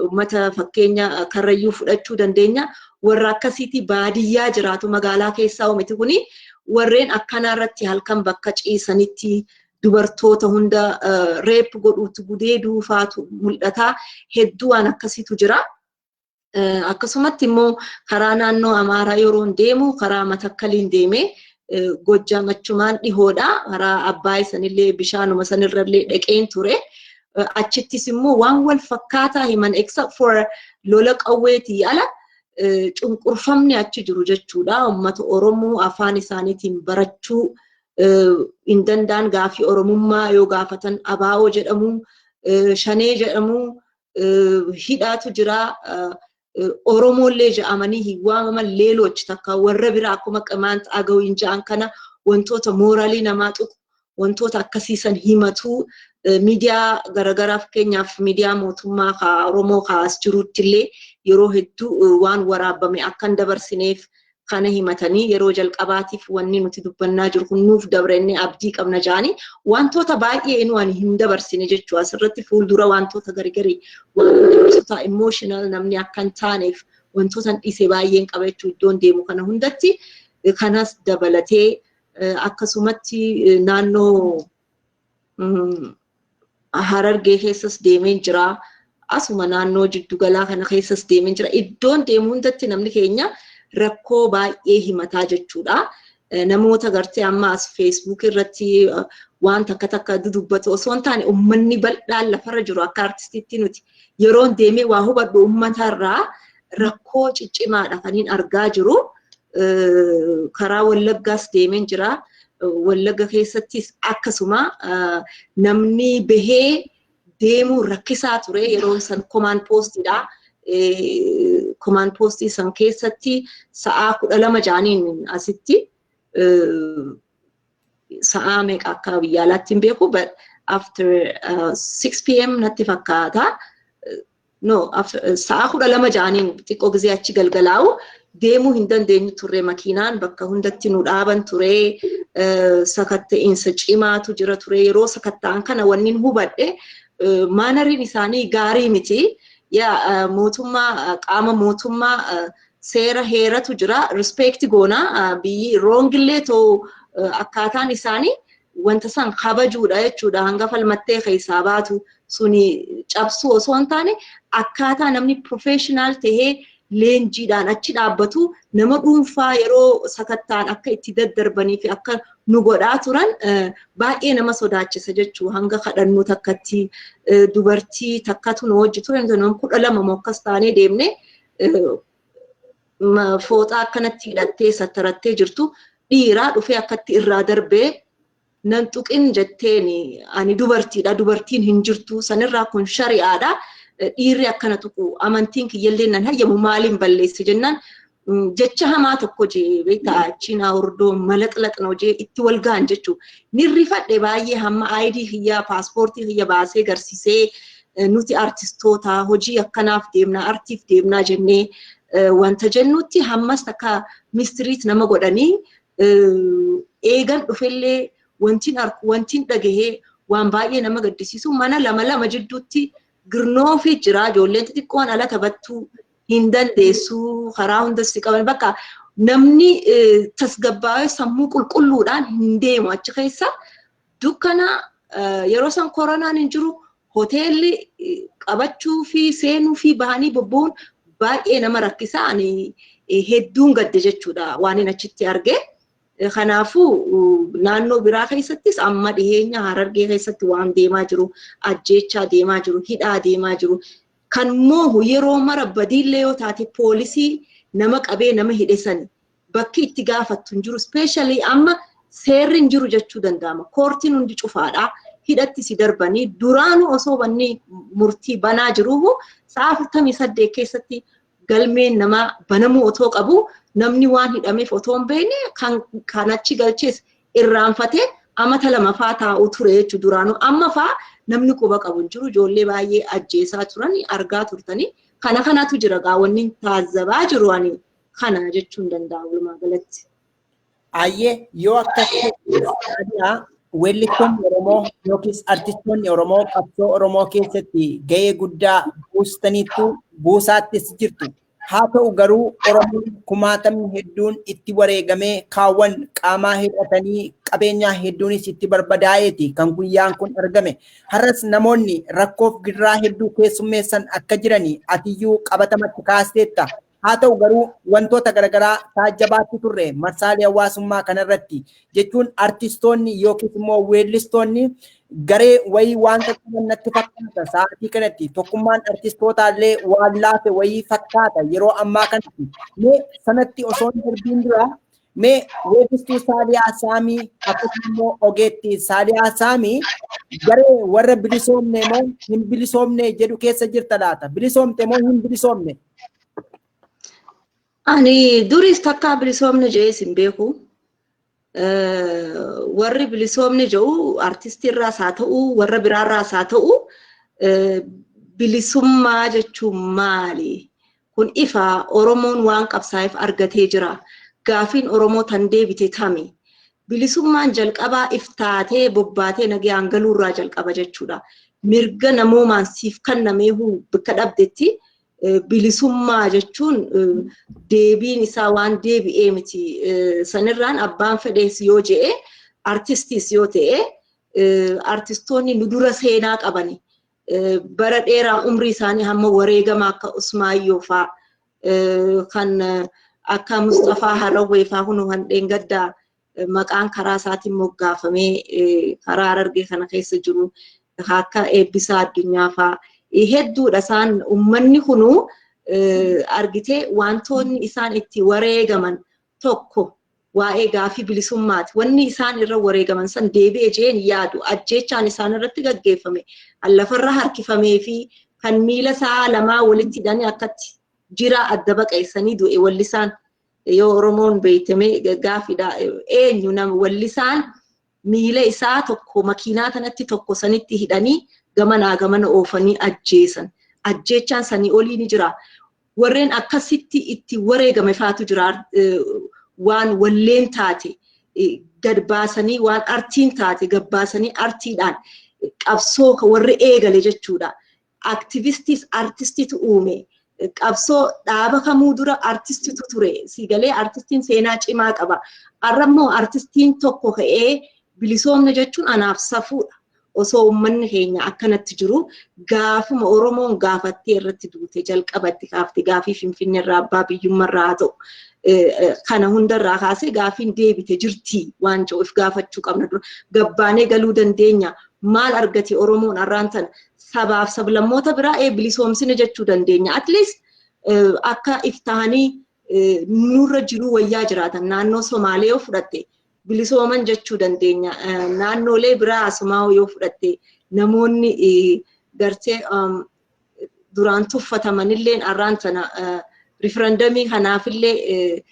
Speaker 2: uummata fakkeenya Karrayyuu fudhachuu dandeenya. Warra akkasiitii baadiyyaa jiraatu, magaalaa keessaa miti kuni. Warreen akkanaa irratti halkan bakka ciisanitti dubartoota hunda rape godhuutu, gudeeduu faatu mul'ata. Hedduu waan akkasiitu jira. Akkasumatti immoo karaa naannoo Amaaraa yeroo deemu karaa Matakkaliin deeme, Gojjaam achumaan dhihoodha. Karaa Abbaay sanillee bishaanuma sanirrallee dhaqeen ture. Achittis immoo waan wal fakkaataa himan, except for lola qawweetii ala cunqurfamni achi jiru jechuudha. Uummata Oromoo afaan isaaniitiin barachuu hin danda'an. Gaafii Oromummaa yoo gaafatan abaa'oo jedhamu, shanee jedhamu, hidhaatu jira. Oromoollee jedhamanii hin waamaman, leeloochi takka warra biraa akkuma Qimaant, Agaw hin jedhan kana, wantoota mooraalii namaa tuqu, wantoota akkasiisan himatu. Miidiyaa garaagaraa, fakkeenyaaf miidiyaa mootummaa ka Oromoo kaas jirutti illee yeroo hedduu waan waraabame akka hin dabarsineef kana himatanii, yeroo jalqabaatiif wanni nuti dubbannaa jiru kun nuuf dabrennee abdii qabna jedhanii, wantoota baay'ee nu ani hin dabarsine jechuu. Asirratti fuuldura wantoota gargarii waan dabarsu ta'a, emotional namni akka hin taaneef wantoota hin dhiise baay'een qaba jechuu iddoon deemu kana hundatti. Kanas dabalatee akkasumatti naannoo Harargee keessas deemeen jira. Asuma naannoo jiddugalaa kana keessas deemeen jira. Iddoon deemu hundatti namni keenya rakkoo baay'ee himataa jechuudha. Namoota gartee amma as Facebook irratti waan takka takka dudubbatu osoo hin taane, uummanni bal'aan lafarra jiru, akka artistiitti nuti yeroon deemee waa hubadhu, uummatarraa rakkoo ciccimaadha kaniin argaa jiru. Karaa Wallaggaas deemeen jira. Wallagga keessattis akkasuma namni bahee deemuu rakkisaa ture. Yeroo san command postiidha. Command postii san keessatti sa'aa 12 jaaniin, asitti sa'aa meeqa akka biyya alaatti hin beeku, but after 6 p.m. natti fakkaata. No, sa'aa 12 jaaniin xiqqoo gisee achi galgalaa'u deemuu hin dandeenyu turre. Makiinaan bakka hundatti nu dhaaban ture, sakatta'iinsa cimaatu jira ture. Yeroo sakatta'an kana wanni hubadhe, manneriin isaanii gaarii miti. Yaa mootummaa, qaama mootummaa, seera heeratu jira, respect goona. Biyyi wrongillee ta'u, akkaataan isaanii wanta san kabajuudha jechuudha. Hanga falmattee keessaa baatu suni cabsuu osoo hin taane, akkaataa namni professional tahee leenjiidhaan achi dhaabbatu, nama dhuunfaa yeroo sakattaan akka itti daddarbanii fi akka nu godhaa turan baay'ee nama sodaachisa jechuu. Hanga kadhannu takkatti dubartii takkatu nu hojii ture, nama 12 moo akkas taanee deemne, fooxaa akkanatti hidhattee sattarattee jirtu, dhiiraa dhufee akkatti irraa darbee, "Nan tuqin," jetteen. "Ani dubartiidha, dubartiin hin jirtu sanirraa, kun shari'aadha, dhiirri akkana tuqu amantiin kiyyallee nan hayyamu, maaliin balleesse?" jennaan, jecha hamaa tokko jee, beektaa, achiin hordoo malaxlaxnoo jee itti wal ga'an jechuu. Ni rifadhe baay'ee. Hamma ID kiyya, paaspoortii kiyya baasee garsiisee, nuti artistoota hojii akkanaaf deemnaa, artiif deemnaa jennee wanta jennutti, hammas takka mistreat nama godhanii. Eegan dhufellee wantiin arku, wantiin dhagahee waan baay'ee nama gaddisiisu. Mana lama lama jidduutti girnoofi jira, ijoolleen xixiqqoon ala taphattuu hin dandeessu, karaa hundas qaban. Bakka namni tasgabbaa'ee sammuu qulqulluudhaan hin deemu achi keessa. Dukkana, yeroo san koronaan hin jiru, hoteelli qabachuu fi seenuu fi bahanii bobba'uun baay'ee nama rakkisa. Ani hedduun gadde jechuudha waan inni achitti arge. Kanaafuu naannoo biraa keessattis amma dhiheenya Harargee keessatti waan deemaa jiru, ajjeechaa deemaa jiru, hidhaa deemaa jiru. Kan moohu yeroo mara badiillee yoo taate poolisii nama qabee nama hidhe sani bakki itti gaafattu hin jiru. Especially amma seerri hin jiru jechuu danda'ama. Courtiin hundi cufaadha. Hidhatti si darbanii, duraanuu osoo wanni murtii banaa jiruufu sa'a 48 keessatti galmeen namaa banamuu otoo qabu, namni waan hidhameef otoo hin beekne kan achi galchees irraanfatee amata 2 faa taa'u ture jechuudha duraanuu. Amma faa namni quba qabu hin jiru. Ijoollee baay'ee ajjeesaa turan argaa turtanii. Kana kanatu jira gaa, wanni taazzabaa jiru ani kana jechuun danda'a walumaa galatti.
Speaker 1: Ayyee, yoo akkas weellistoonni Oromoo yookiis artistoonni Oromoo qabsoo Oromoo keessatti gahee guddaa buustaniittu, buusaattis jirtu. Haa ta'u garuu Oromoon kumaatamni hedduun itti wareegamee, kaawwan qaamaa hir'atanii, qabeenyaa hedduunis itti barbadaa'eeti kan guyyaan kun argame. Har'as namoonni rakkoof gidiraa hedduu keessummeessan akka jirani atiyyuu qabatamatti kaasteetta. Haa ta'u garuu wantoota garaagaraa taajjabaatti turre marsaalee hawaasummaa kanarratti, jechuun artistoonni yookiis immoo weellistoonni garee wayii waan qaqqaban natti fakkaata. Sa'aatii kanatti tokkummaan artistootaallee waan laafe wayii fakkaata yeroo ammaa kanatti. Mee sanatti osoo hin darbiin dura, mee weellistuu Saaliyaa Saamii akkasuma immoo ogeettii Saaliyaa Saamii garee warra bilisoomne moo hin bilisoomne jedhu keessa jirta laata? Bilisoomte moo hin bilisoomne?
Speaker 2: Ani duris takkaa bilisoomne jedhees hin beeku. Warri bilisoomne jedhu artistiirraas haa ta'u, warra biraarraas haa ta'u, bilisummaa jechuun maali? Kun ifa, Oromoon waan qabsaa'eef argatee jira. Gaafiin Oromoo tan deebite tami? Bilisummaan jalqabaa iftaatee bobbaatee nagayaan galuurraa jalqaba jechuudha. Mirga namoomaan siif kennameehu bakka dhabdetti Bilisummaa jechuun deebiin isaa waan deebi'ee miti. Sanirraan abbaan fedhees yoo je'e, artistiis yoo ta'e, artistoonni nu dura seenaa qabani. Bara dheeraa umrii isaanii hamma wareegama akka Usmaayyoo faa, kan akka Mustafaa Harawwee faa, kun kan dheengaddaa maqaan karaa isaatiin moggaafamee karaa Harargee kana keessa jiru, akka Eebbisaa Addunyaa faa hedduudha. Isaan uummanni kunuu argitee wantoonni isaan itti wareegaman tokko waa'ee gaafii bilisummaati. Wanni isaan irra wareegaman san deebi'ee jeen yaadu. Ajjeechaan isaan irratti gaggeeffame, lafarra harkifamee fi kan miila isaa lamaa walitti hidhanii akkatti jira adda baqeessanii du'e wallisaan, yoo Oromoon beektame gaafiidha, eenyu nama wallisaan miila isaa tokko makiinaa tanatti, tokko sanitti hidhanii gamanaa gamana oofanii ajjeesan? Ajjeechaan sanii olii ni jira. Warreen akkasitti itti wareegame faatu jira. Waan walleen taate gad baasanii, waan artiin taate gad baasanii, artiidhaan qabsoo warri eegale jechuudha. Aktivistiis artistitu uume. Qabsoo dhaaba kamuu dura artistitu ture. Siigalee artistiin seenaa cimaa qaba. Har'ammoo artistiin tokko ka'ee bilisoomna jechuun anaaf safuudha. Osoo uummanni keenya akkanatti jiru, gaafuma Oromoon gaafattee irratti duute jalqabatti kaafte, gaafii Finfinnee irraa, abbaa biyyummaa haa ta'u, kana hundarraa kaasee gaafiin deebite jirti waan jedhuuf gaafachuu qabna dura. Gabbaanee galuu dandeenya. Maal argate Oromoon har'aan tana? Sabaaf sablammoota biraa ee bilisoomsine jechuu dandeenya. At least akka iftahanii nurra jiruu wayyaa jiraatan, naannoo Somaalee yoo fudhatte bilisooman jechuu dandeenya. Naannoolee biraa asumaa yoo fudhatte, namoonni gartee duraan tuffatamanillee har'aan tana riferendamii kanaafillee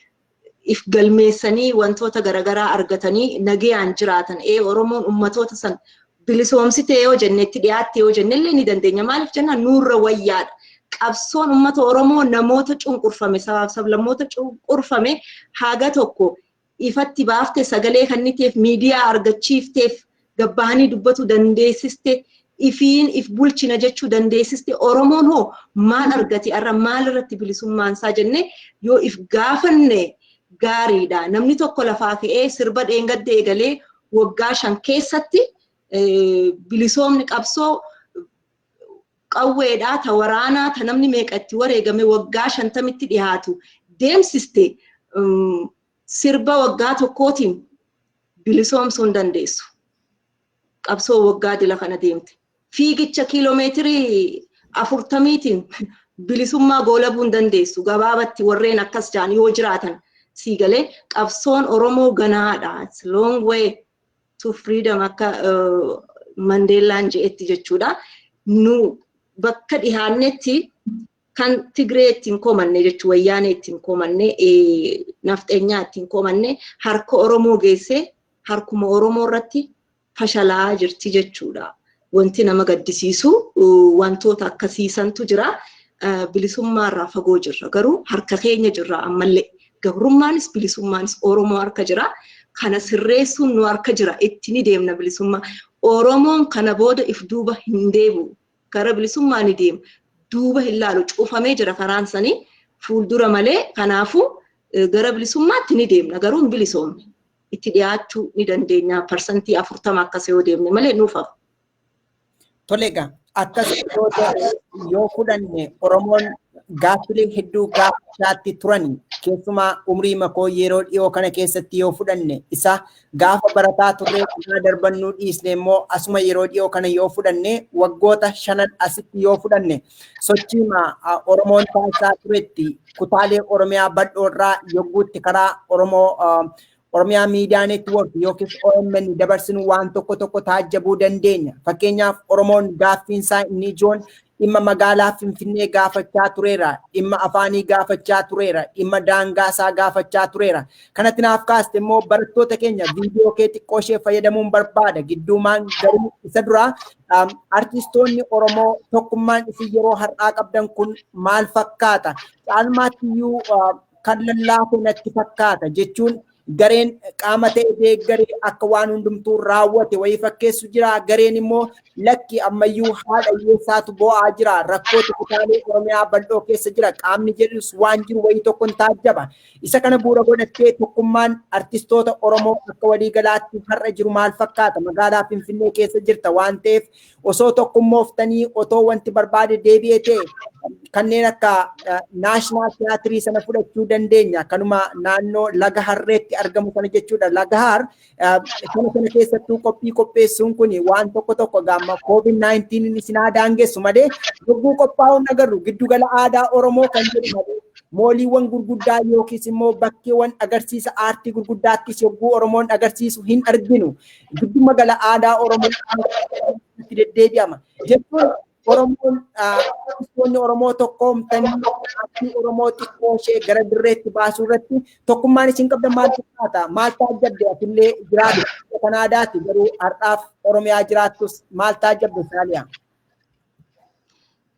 Speaker 2: if galmeessanii wantoota garaagaraa argatanii nagayaan jiraatan. Ee, Oromoon ummatoota san bilisoomsite yoo jenne, itti dhiyaatte yoo jenne illee ni dandeenya. Maaliif jennaan, nurra wayyaadha. Qabsoon ummata Oromoo namoota cunqurfame, sabaaf sablammoota cunqurfame haga tokko ifatti baafte, sagalee kenniteef, miidiyaa argachiifteef, gabbahanii dubbatu dandeessiste, ifiin if bulchina jechuu dandeessiste. Oromoon hoo maal argate har'a? Maal irratti bilisummaan isaa jenne yoo if gaafanne gaariidha. Namni tokko lafaa ka'ee sirba dheengadde eegalee waggaa 5 keessatti bilisoomni, qabsoo qawweedhaa ta waraanaa ta namni meeqa itti wareegame waggaa 50tti dhiyaatu deemsiste, sirba waggaa tokkootiin bilisoomsuu hin dandeessu. Qabsoo waggaa dila kana deemte. Fiigicha kiiloomeetirii 40tiin bilisummaa goolabuu hin dandeessu. Gabaabatti warreen akkas ja'an yoo jiraatan, siigalee qabsoon Oromoo ganaadha. It's long way to freedom akka Mandeellaan je'etti jechuudha. Nu bakka dhihaannetti kan Tigree ittiin komanne jechuu, Wayyaanee ittiin komanne, nafxeenyaa ittiin komanne harka Oromoo geessee harkuma Oromoo irratti fashalaa jirti jechuudha. Wanti nama gaddisiisu wantoota akkasiisantu jira. Bilisummaarraa fagoo jirra, garuu harka keenya jirra ammallee. Gabrummaanis bilisummaanis Oromoo harka jira. Kana sirreessuun nu harka jira. Itti ni deemna bilisummaa. Oromoon kana booda if duuba hin deebi'u. Gara bilisummaa ni deema. Duuba hin laalu. Cufamee jira karaan sanii, fuuldura malee. Kanaafuu gara bilisummaatti ni deemna, garuu hin bilisoomne. Itti dhiyaachuu ni dandeenya, 40% akkas yoo deemne malee nuuf hafa.
Speaker 1: Tole egaa, akkas yoo fudhanne, Oromoon gaaffilee hedduu gaafachaatti turan. Keessumaa umrii makoo yeroo dhiyoo kana keessatti yoo fudhanne, isa gaafa barataa turree dhugaa darbannuu dhiisne immoo asuma yeroo dhiyoo kana yoo fudhanne, waggoota shanan asitti yoo fudhanne, sochiima Oromoon taasisaa turetti kutaalee Oromiyaa bal'oo irraa yogguutti karaa Oromoo Oromiyaa Miidiyaa Neetwoork yookiis OMN dabarsinu waan tokko tokko taajjabuu dandeenya. Fakkeenyaaf, Oromoon gaaffiinsaa inni ijoon dhimma magaalaa Finfinnee gaafachaa tureera, dhimma afaanii gaafachaa tureera, dhimma daangaasaa gaafachaa tureera. Kanatti naaf kaaste immoo barattoota keenya viidiyoo kee xiqqoo ishee fayyadamuun barbaada. Gidduumaan garuu isa dura, artistoonni Oromoo tokkummaan isin yeroo har'aa qabdan kun maal fakkaata? Caalmaatti iyyuu kan lallaafe natti fakkaata jechuun Gareen qaama ta'e deeggaree akka waan hundumtuu raawwate wayii fakkeessu jira. Gareen immoo lakki, ammayyuu haadha hiyyeessaatu boo'aa jira. Rakkootu kutaalee Oromiyaa bal'oo keessa jira. Qaamni jedhus waan jiru wayii tokko hin taajjaba. Isa kana bu'uura godhattee tokkummaan artistoota Oromoo akka waliigalaatti har'a jiru maal fakkaata? Magaalaa Finfinnee keessa jirta waan ta'eef, osoo tokkummooftanii, otoo wanti barbaade deebi'ee ta'e, kanneen akka national theatre sana fudhachuu dandeenya. Kanuma naannoo Laga Harreetti argamu sana jechuudha. Laga Har kana keessattuu qophii qopheessuun kun waan tokko tokko gaamma COVID-19 isin haa daangessu malee, yogguu qophaa'uun agarru giddugala aadaa Oromoo kan jedhu malee, mooliiwwan gurguddaa yookiis immoo bakkeewwan agarsiisa aartii gurguddaattis yogguu Oromoon agarsiisu hin arginu. Gidduma gala aadaa Oromoo itti deddeebi'ama. Jechuun Oromoon, artistoonni Oromoo tokkoomtanii aartii Oromoo xiqqoo ishee gara dirreetti baasuu irratti tokkummaan isin qabdan maal fakkaata? Maal taajjabde? Atillee jiraatu Kanaadaati, garuu har'aaf Oromiyaa jiraattus maal taajjabde, Saaliyaa?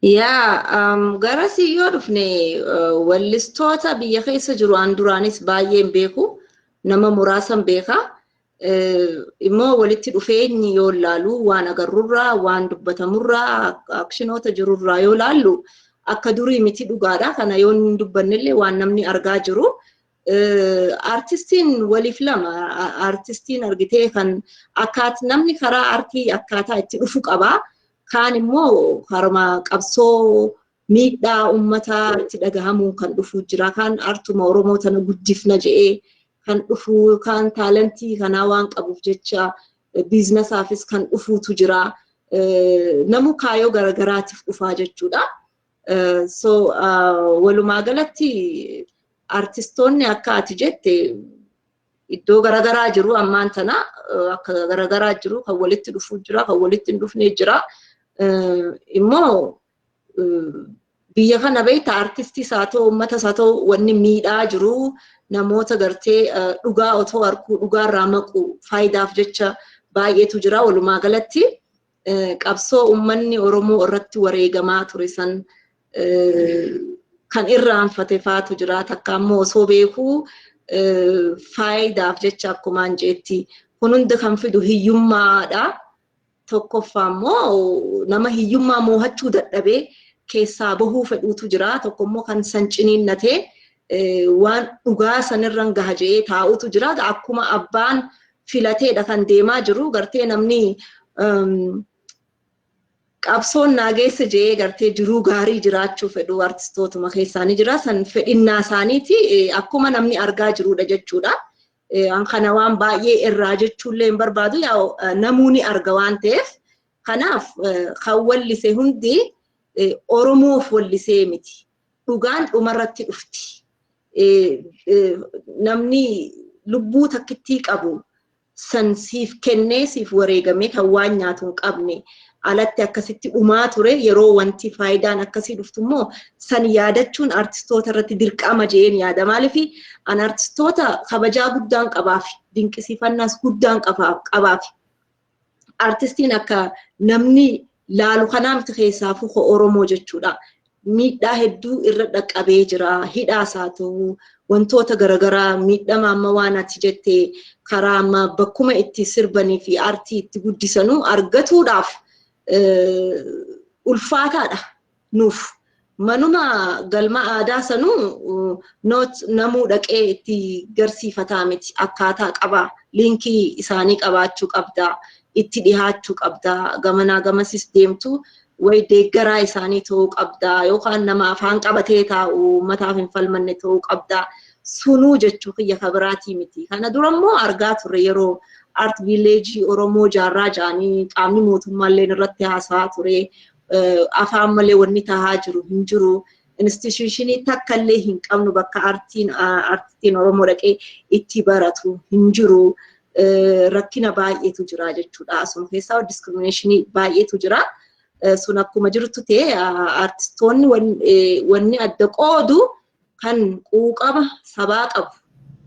Speaker 2: Yaa, gara yoo dhufne, wallistoota biyya keessa jiru an duraanis baay'een beeku, nama muraasan beeka. Immoo walitti dhufeenyi yoo laalu, waan agarrurraa, waan dubbatamurraa, actionoota jirurraa yoo laallu, akka durii miti, dhugaadha. Kana yoo hin dubbannellee waan namni argaa jiru. Artistiin waliif lama, artistiin argitee kan akkaat namni karaa artii akkaataa itti dhufu qabaa. Kaan immoo karuma qabsoo miidhaa uummataa itti dhagahamuu kan dhufu jira. Kaan artuma Oromoo tana guddifna jedhee kan dhufu, kaan talentii kanaa waan qabuuf jecha businessaafis kan dhufuutu jira. Namu kaayoo garagaraatiif dhufaa jechuudha. So walumaa galatti artistoonni akka ati jette iddoo garagaraa jiru. Ammaan tana akka garagaraa jiru, kan walitti dhufuu jira, kan walitti hin dhufne jira. Immoo biyya kana beekta, artistiis haa ta'u, uummatas haa ta'u, wanni miidhaa jiru namoota gartee dhugaa otoo arguu dhugaarraa maqu faayidaaf jecha baay'eetu jira. Walumaa galatti qabsoo uummanni Oromoo irratti wareegamaa ture san kan irraanfate faatu jira. Takka ammoo osoo beekuu faayidaaf jecha, akkumaan jeetti, kun hunda kan fidu hiyyummaadha. Tokkoffaa immoo nama hiyyummaa moohachuu dadhabee keessaa bahuu fedhuutu jira. Tokko immoo kan san ciniinnatee waan dhugaa sanirran gaha jedhee taa'utu jira. Akkuma abbaan filateedha kan deemaa jiru. Gartee namni qabsoon naa geesse jedhee gartee jiruu gaarii jiraachuu fedhu artistootuma keessaa ni jira. San fedhinnaa isaaniiti, akkuma namni argaa jirudha jechuudha. Kana waan baay'ee irraa jechuullee hin barbaadu, yaa namuu ni arga waan ta'eef. Kanaaf kan wallise hundi Oromoof wallisee miti. Dhugaan dhumarratti dhufti. Namni lubbuu takkittii qabu san siif kennee, siif wareegamee, kan waan nyaatu hin qabne alatti akkasitti dhumaa ture, yeroo wanti faayidaan akkasii dhuftu immoo san yaadachuun artistoota irratti dirqama je'een yaada. Maaliif, an artistoota kabajaa guddaan qabaaf, dinqisiifannaas guddaan qabaaf. Artistiin akka namni laalu kanaa miti, keessaafuu Oromoo jechuudha. Miidhaa hedduu irra dhaqqabee jira. Hidhaas haa ta'u, wantoota garaagaraa, miidhama amma waan ati jette karaa amma bakkuma itti sirbanii fi aartii itti guddisanuu argatuudhaaf ulfaataadha nuuf. Manuma galma aadaa sanuu noot namuu dhaqee itti garsiifataa miti, akkaataa qabaa. Linkii isaanii qabaachuu qabdaa, itti dhihaachuu qabdaa, gamanaa gamasis deemtu wayi deeggaraa isaanii ta'uu qabdaa, yookaan nama afaan qabatee taa'u uummataaf hin falmanne ta'uu qabdaa. Sunuu jechuu kiyya kabiraatii miti. Kana dura immoo argaa turre, yeroo art village Oromoo jaarraa ja'anii qaamni mootummaallee irratti haasa'aa ture. Afaan malee wanni tahaa jiru hin jiru. Institutionii takka illee hin qabnu, bakka aartiin Oromoo dhaqee itti baratu hin jiru. Rakkina baay'eetu jira jechuudha. Asuma keessaa discriminationii baay'eetu jira. Sun akkuma jirtu ta'e, aartistoonni wanni adda qoodu kan quuqama sabaa qabu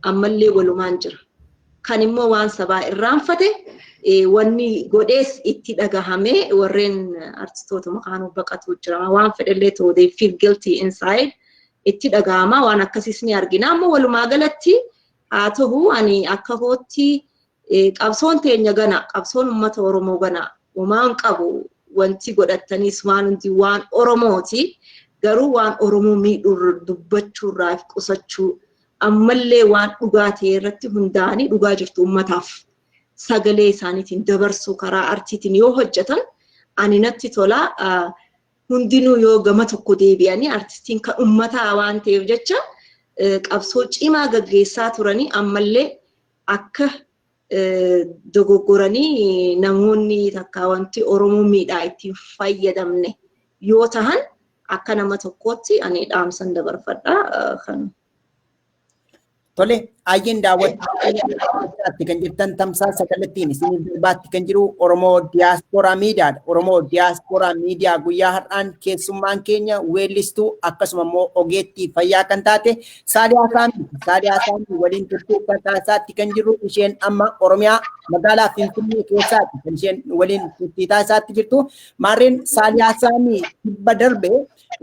Speaker 2: ammallee walumaan jira. Kan immoo waan sabaa irraanfate, wanni godhees itti dhagahamee warreen artistoota makaanuu baqatu jira. Waan fedhellee ta'u, they feel guilty inside, itti dhagahama, waan akkasiis ni argina. Ammoo walumaa galatti Haa ta'u ani akka kootti qabsoon teenya gana, qabsoon uummata Oromoo gana homaan qabu wanti godhattanis waan hundi waan Oromooti. Garuu waan Oromoo miidhuu dubbachuurraa fi qusachuu ammallee waan dhugaa ta'e irratti hundaa'anii dhugaa jirtu uummataaf sagalee isaaniitiin dabarsuu karaa artiitiin yoo hojjetan ani natti tola. Hundinuu yoo gama tokko deebi'anii artistiin kan uummataa waan ta'eef jecha qabsoo cimaa gaggeessaa turanii ammallee akka dogoggoranii namoonni takka wanti Oromoo miidhaa ittiin fayyadamne yoo tahan akka nama tokkootti ani dhaamsan dabarfadha. Kan.
Speaker 1: Tole, ayyeen daawwattaatti kan jirtan tamsaasa kallattiin isiniif darbaatti kan jiru Oromoo Diyaaspooraa Miidiyaadha. Oromoo Diyaaspooraa Miidiyaa guyyaa har'aan keessummaan keenya weellistuu akkasuma immoo ogeettii fayyaa kan taate Saaliyaa Saamii. Saaliyaa Saamii waliin turtuu kan taasisaatti kan jirru isheen amma Oromiyaa magaalaa Finfinnee keessaatti kan isheen waliin turtii taasisaatti jirtu. Maarreen Saaliyaa Saamii kibba darbe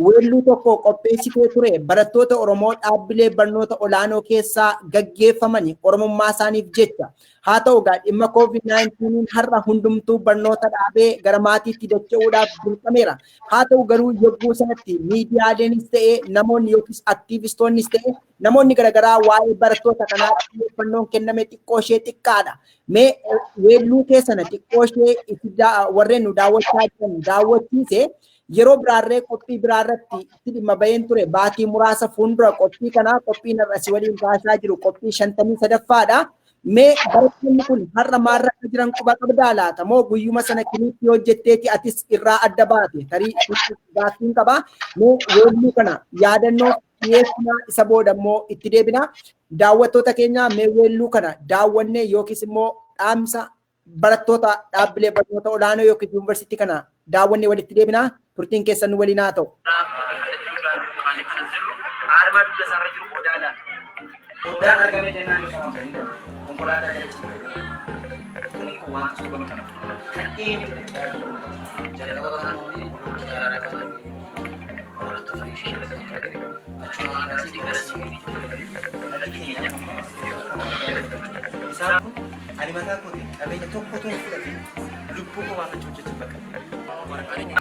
Speaker 1: weelluu tokko qopheessitee ture barattoota Oromoo dhaabbilee barnoota olaanoo keessaa gaggeeffaman Oromummaa isaaniif jecha. Haa ta'u egaa dhimma COVID-19 har'a hundumtuu barnoota dhaabee gara maatiitti dacha'uudhaaf dirqameera. Haa ta'u garuu yogguu sanatti miidiyaaleenis ta'e namoonni yookiis aktiivistoonnis ta'e namoonni garaagaraa waa'ee barattoota kanaa xiyyeeffannoon kenname xiqqoo ishee xiqqaadha. Mee weelluu keessana xiqqoo ishee warreen nu daawwachaa jiran daawwachiise yeroo biraarree qophii biraarratti itti dhimma baheen ture baatii muraasa fuuldura qophii kanaa qophiin har'a si waliin taasisaa jiru qophii 53ffaadha. Mee barattoonni kun har'a maalirra akka jiran quba qabdaa laata moo guyyuma sana kiliippii hojjetteeti atis irraa adda baate tarii gaaffiin qaba. Mee weelluu kana yaadannoo dhiyeessinaa isa booda immoo itti deebina. Daawwattoota keenya mee weelluu kana daawwannee yookiis immoo dhaamsa barattoota dhaabbilee barnoota olaanoo yookiis yuunivarsiitii kana daawwannee walitti deebina. Turtiin keessan nu waliin haa ta'u.
Speaker 5: Odaan argame jennaan konkolaataa jala kun waan suuqama kana kan eenyu jalqaba kan isaan kun ani mataa kootiin qabeenya tokko tokko fudhatee lubbuu koo baafachuu hojjechuun bakka.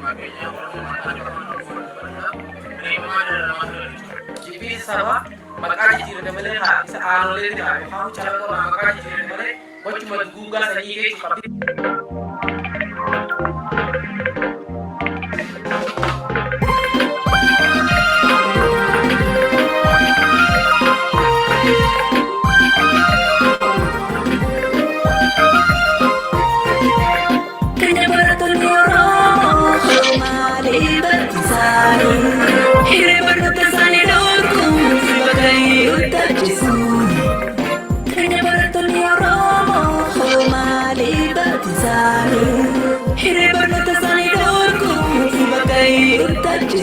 Speaker 5: Jibbiin sabaa maqaa jijjiirame malee haa isa aanolee ta'e yookaan calaqoo maqaa jijjiirame malee wachuma duguugaa sanyii keessa.
Speaker 3: Keenya barattoonni Oromoo maaliif barsiisaanii? Hiree barnoota isaanii dhorkuun bakka itti. Keenya barattoonni Oromoo maaliif barsiisaanii? Hiree barnoota isaanii dhorkuun bakka itti.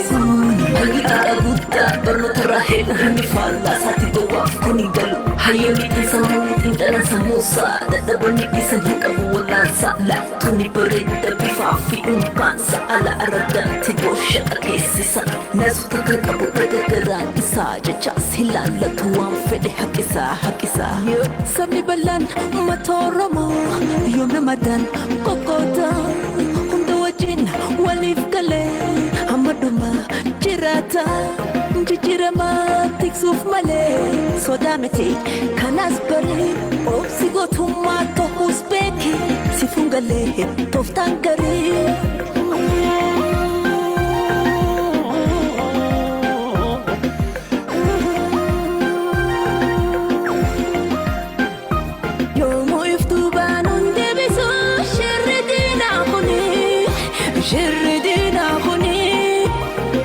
Speaker 3: Hayyoota guddaa barnoota irraa hedduu hundi faallaa isaatti gowwaaf kun hin galu. Hayyoonni dhiisan xiinxalan sammuusaa dadhaboonni dhiisan hin qabu wallaansaa laaftuun bareeda bifaa fi dhuunfaansa ala aragaatti booshaqa keessisa. Naasota kan qabu garaagaraan isaa jechaas hin laallatu waan fedhe haqisaa haqisaa. Sabni bal'aan uummata Oromoo yoom namadaan qoqqooda hunda wajjin waliif galee hamma dhuma jiraata. Jijjiirama tiksuuf malee sodaa miti kanas bari obsi gootummaa ta'us beeki sifuun galee tooftaan garii. Yoomuu iftuu baanuun deebisu shirri diinaa kuni shirri diinaa kuni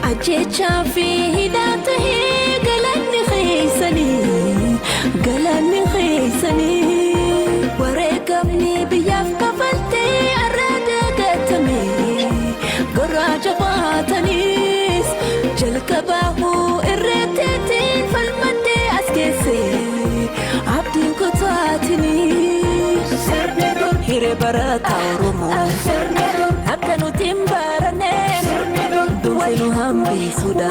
Speaker 3: ajjechaa fi hidhaa tahee galanni keessanii galanni keessanii wareegamni biyyaaf kafaltee arraada gatame garaa jabaataniis jalqabaahuu irreetteetiin falmattee as geesse abdiin kutaatinii hiree barataa Oromoo akka nuti hin baranne dursee nu hambisuudha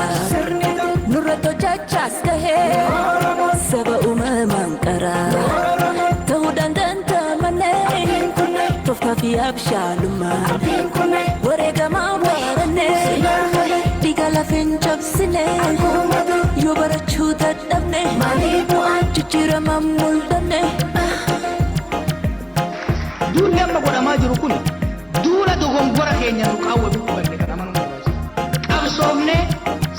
Speaker 3: nurra tolchachaa. Har'aas gahee saba uumamaan qaraa ta'uu danda'amannee tooftaa fi abshaalummaa wareegamaa barannee dhiiga lafeen cabsine yoo barachuu dadhabne jijjiiramaan mul'anne.
Speaker 6: Duulli amma godhamaa jiru kun duula dogongora keenya nu qaawwa dubbanne kan amanuu barbaachisa. Qabsoofne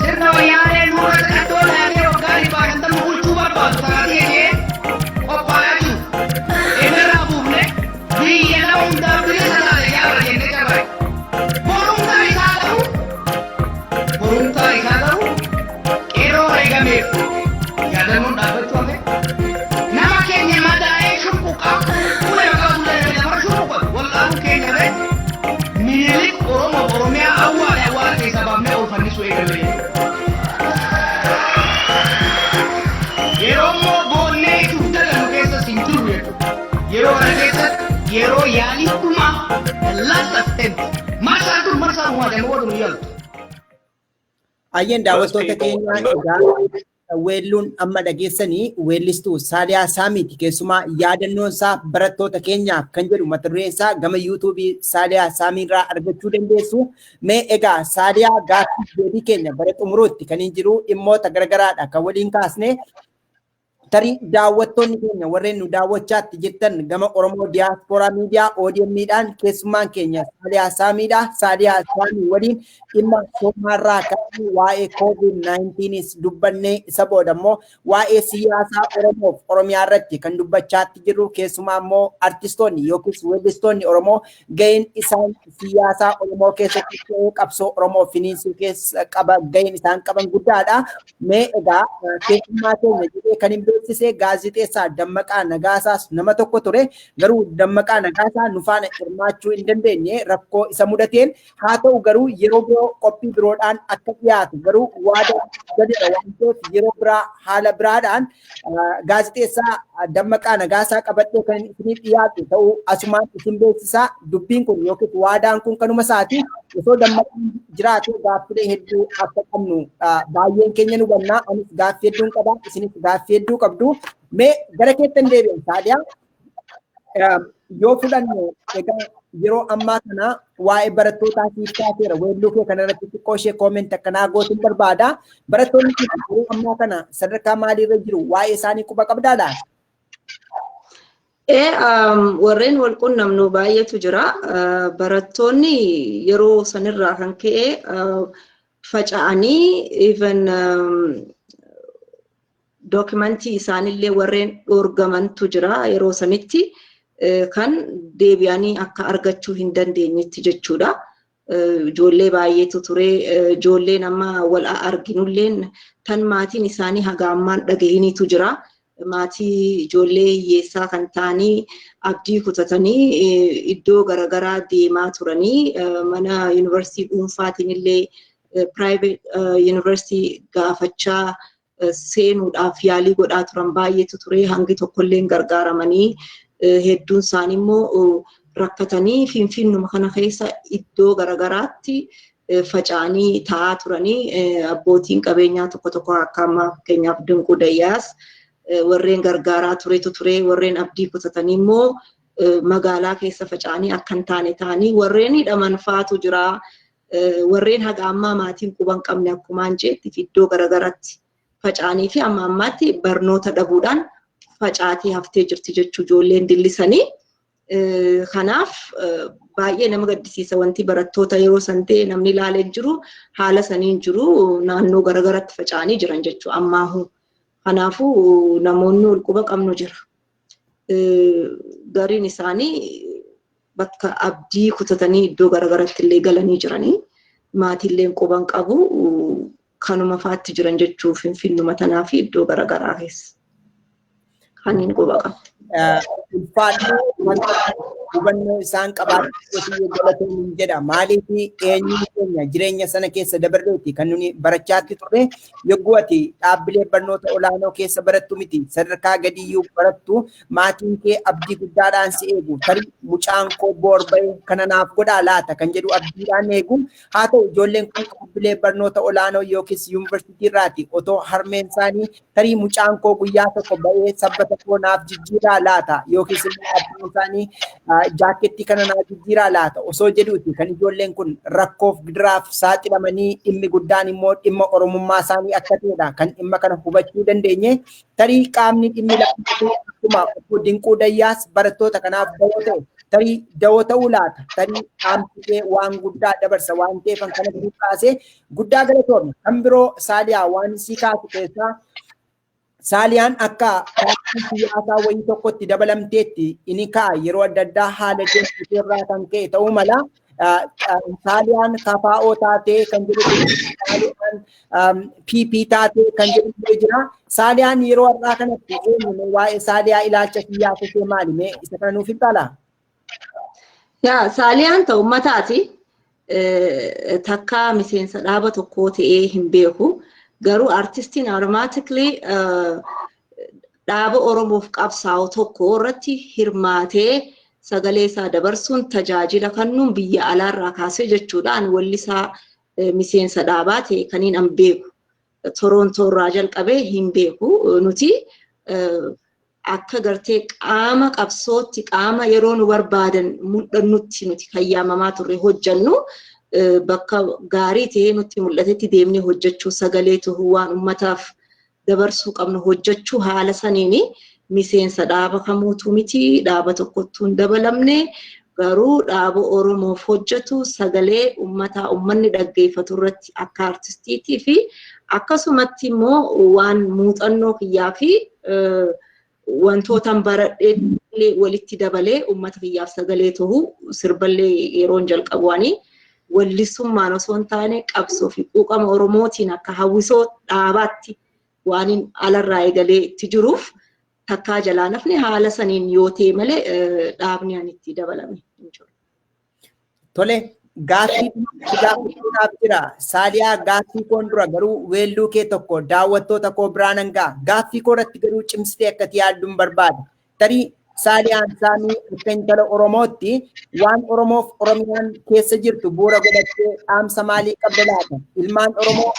Speaker 6: sirna Wayyaanee nurra qaddoo laamee waggaa 150 bulchuu barbaadu taatee jee qophaa'aa jiru. Irraa buufne biyya nama hundaaf bilisa taate jaarra jennee carraaqe. Borumtaa isaa garuu qeerroo wareegameef yaadannoon dhaabbachuu hafe, nama keenya madaa'ee shurquqaa ulee maqaa duulee lafarra shurquqa wal'aanuu keenya hafe, Minilik Oromoo Oromiyaa awwaale awwaala keessaa baafnee ol fannisuu eegalle. Yeroo immoo boonnee itti dagannu keessa hin jiru jechuudha. Yeroo kana keessatti yeroo yaalii dhumaa, the last attempt, marsaan tun marsaa dhumaa jedhamee warri nu yaaltu.
Speaker 1: Ayyeen, daawwattoota keenya, egaa weelluun amma dhageessanii weellistuu Saaliyaa Saamiiti. Keessumaa yaadannoon isaa barattoota keenyaaf kan jedhu mata dureen isaa gama YouTubeii Saaliyaa Saamiirraa argachuu dandeessu. Mee egaa Saaliyaa, gaaffii deebii keenya bara xumuruutti kan hin jiru dhimmoota garagaraadha kan waliin kaasne. Tarii daawwattoonni keenya warreen nu daawwachaatti jirtan gama Oromoo Diyaaspooraa Miidiyaa ODM'dhaan keessummaan keenya Saaliyaa Saamiidha. Saaliyaa Saamii waliin dhimma soomaarraa kaasee waa'ee COVID-19s dubbannee, isa booda immoo waa'ee siyaasaa Oromoof Oromiyaa irratti kan dubbachaatti jirru, keessumaa immoo artistoonni yookiis weellistoonni Oromoo gaheen isaan siyaasaa Oromoo keessatti ta'ee qabsoo Oromoo finiinsuu keessa qaba gaheen isaan qaban guddaadha. Mee egaa keessummaa keenya jedhee kan hin beeksise gaazexeessaa Dammaqaa Nagaasaas nama tokko ture. Garuu Dammaqaa Nagaasaa nu faana hirmaachuu hin dandeenye rakkoo isa mudateen. Haa ta'u garuu yeroo biroo qophii biroodhaan akka dhiyaatu garuu waadaa galeera waan ta'eef, yeroo biraa haala biraadhaan gaazexeessaa Dammaqaa Nagaasaa qabadhee kan isiniif dhiyaatu ta'uu asumaan isin beeksisaa. Dubbiin kun yookiin waadaan kun kanuma isaati. Osoo Dammaqaan jiraate gaaffilee hedduu akka qabnu baay'een keenya nu hubannaa. Anis gaaffii hedduun qaba, isinis gaaffii hedduu qabdu. Mee gara keettan deebi'an, Saadiyaa. Yoo fudhanne egaa yeroo ammaa kana waa'ee barattootaa siif kaaseera. Weelluu kee kanarratti xiqqoo ishee comment akkanaa gootuun barbaada. Barattoonni kun yeroo ammaa kana sadarkaa maaliirra jiru? Waa'ee isaanii quba qabdaadha?
Speaker 2: Ee, warreen wal qunnamnu baay'eetu jira. Barattoonni yeroo sanirraa kan ka'e faca'anii, even dookimantii isaanillee warreen dhoorgamantu jira yeroo sanitti, kan deebi'anii akka argachuu hin dandeenyetti jechuudha. Ijoollee baay'eetu ture. Ijoolleen amma wal arginulleen tan maatiin isaanii haga ammaan dhagahiniitu jira. Maatii ijoollee hiyyeessaa kan ta'anii abdii kutatanii iddoo garaagaraa deemaa turanii, mana yuunivarsiitii dhuunfaatiin illee private yuunivarsiitii gaafachaa seenuudhaaf yaalii godhaa turan baay'eetu ture. Hangi tokkollee gargaaramanii, hedduun isaanii immoo rakkatanii Finfinnuma kana keessa iddoo garaagaraatti faca'anii taa'aa turanii. Abbootiin qabeenyaa tokko tokko akka amma fakkeenyaaf Dinquu Dayyaas warreen gargaaraa turetu ture. Warreen abdii kutatanii immoo magaalaa keessa faca'anii akka hin taane ta'anii warreen hidhaman faatu jira. Warreen haga ammaa maatiin quban qabne akkumaan jeetti iddoo garaagaraatti faca'anii fi amma ammaatti barnoota dhabuudhaan facaatii haftee jirti jechuu ijoolleen dillisanii. Kanaaf baay'ee nama gaddisiisa wanti barattoota yeroo san ta'e. Namni ilaalee jiru haala saniin jiru, naannoo garaagaratti faca'anii jiran jechuu ammaahu. Kanaafuu namoonni wal quba qabnu jira. Gariin isaanii bakka abdii kutatanii iddoo garaagaratti illee galanii jiranii, maatiillee quban qabu, kanuma faatti jiran jechuu Finfinnuma tanaa fi iddoo garaagaraa keessa. Kanneen quba qabu.
Speaker 1: Ulfaadhoo, wanta Hubannoo isaan qabaachuu galatoon jedha. Maaliif eenyu keenya jireenya sana keessa dabarreeti kan nuni barachaatti turre yogguu ati dhaabbilee barnoota olaanoo keessa barattu miti sadarkaa gadiyyuu barattu maatiin kee abdii guddaadhaan si eegu. Tarii mucaan koo boor ba'e kana naaf godhaa laata kan jedhu abdiidhaan eegu. Haa ta'u ijoolleen kun dhaabbilee barnoota olaanoo yookiis yuunivarsiitii irraati otoo harmeen isaanii tarii mucaan koo guyyaa tokko ba'ee sabbata koo naaf jijjiiraa laata yookiis immoo abbaan isaanii jaakkeettii kana naa jijjiiraa laata osoo jedhuuti kan ijoolleen kun rakkoof gidiraaf saaxilamanii dhimmi guddaan immoo dhimma oromummaa isaanii akka ta'edha kan dhimma kana hubachuu dandeenye. Tarii qaamni dhimmi lammatu akkuma obbo Dinquu Dayyaas barattoota kanaaf dawoo ta'e tarii dawoo ta'uu laata tarii dhaamsitee waan guddaa dabarsa waan ta'eef kan kana kaasee guddaa galatoomne. Kan biroo Saaliyaa waan sii kaasu keessaa Saaliyaan akka paartii siyaasaa wayii tokkotti dabalamteetti inni ka'a yeroo adda addaa haala deemsisuu irraa kan ka'e ta'uu mala. Saaliyaan KFO taatee kan jedhu Saaliyaan PP taatee kan jedhu jira. Saaliyaan yeroo har'aa kanatti eenyu waa'ee Saaliyaa ilaalcha siyaasa ishee maali? Mee isa kana nuuf ibsaa?
Speaker 2: Yaa Saaliyaan ta'u ummataati. Takka miseensa dhaaba tokkoo ta'ee hin beeku. Garuu artistiin automatically dhaaba Oromoof qabsaa'u tokko irratti hirmaatee sagalee isaa dabarsuun tajaajila kennuun biyya alaarraa kaasee jechuudha. Ani wallisaa miseensa dhaabaa ta'e kaniin an beeku. Torontoo irraa jalqabee hin beeku. Nuti akka gartee qaama qabsootti qaama yeroo nu barbaadan mul'annutti nuti kan yaamamaa turre hojjannu. Bakka gaarii ta'ee nutti mul'atetti deemnee hojjechuu sagalee ta'uu waan ummataaf dabarsuu qabnu hojjechuu haala saniini miseensa dhaaba kamuutu miti dhaaba tokkottuu hin dabalamne garuu dhaaba Oromoof hojjetu sagalee ummataa ummanni dhaggeeffatu irratti akka artistiitii fi akkasumatti immoo waan muuxannoo kiyyaa fi wantootaan baradhee walitti dabalee ummata kiyyaaf sagalee ta'uu sirballee yeroon jalqabu wallisummaan osoo hin taane qabsoo fi quuqama Oromootiin akka hawwisoo dhaabaatti waan alarraa eegalee itti jiruuf takkaa jalaa nafni haala saniin yoo ta'e malee dhaabni ani itti dabalame hin jiru.
Speaker 1: Tole gaaffii gaafachuudhaaf jira. Saaliyaa gaaffii koon dura garuu weelluu kee tokko daawwattoota koo biraan hangaa gaaffii koo irratti garuu cimsitee akka itti yaadduun barbaada. Tarii Saaliyaan Saamii akka intala Oromootti waan Oromoof Oromiyaan keessa jirtu bu'uura godhattee dhaamsa maalii qabda laata? Ilmaan Oromoo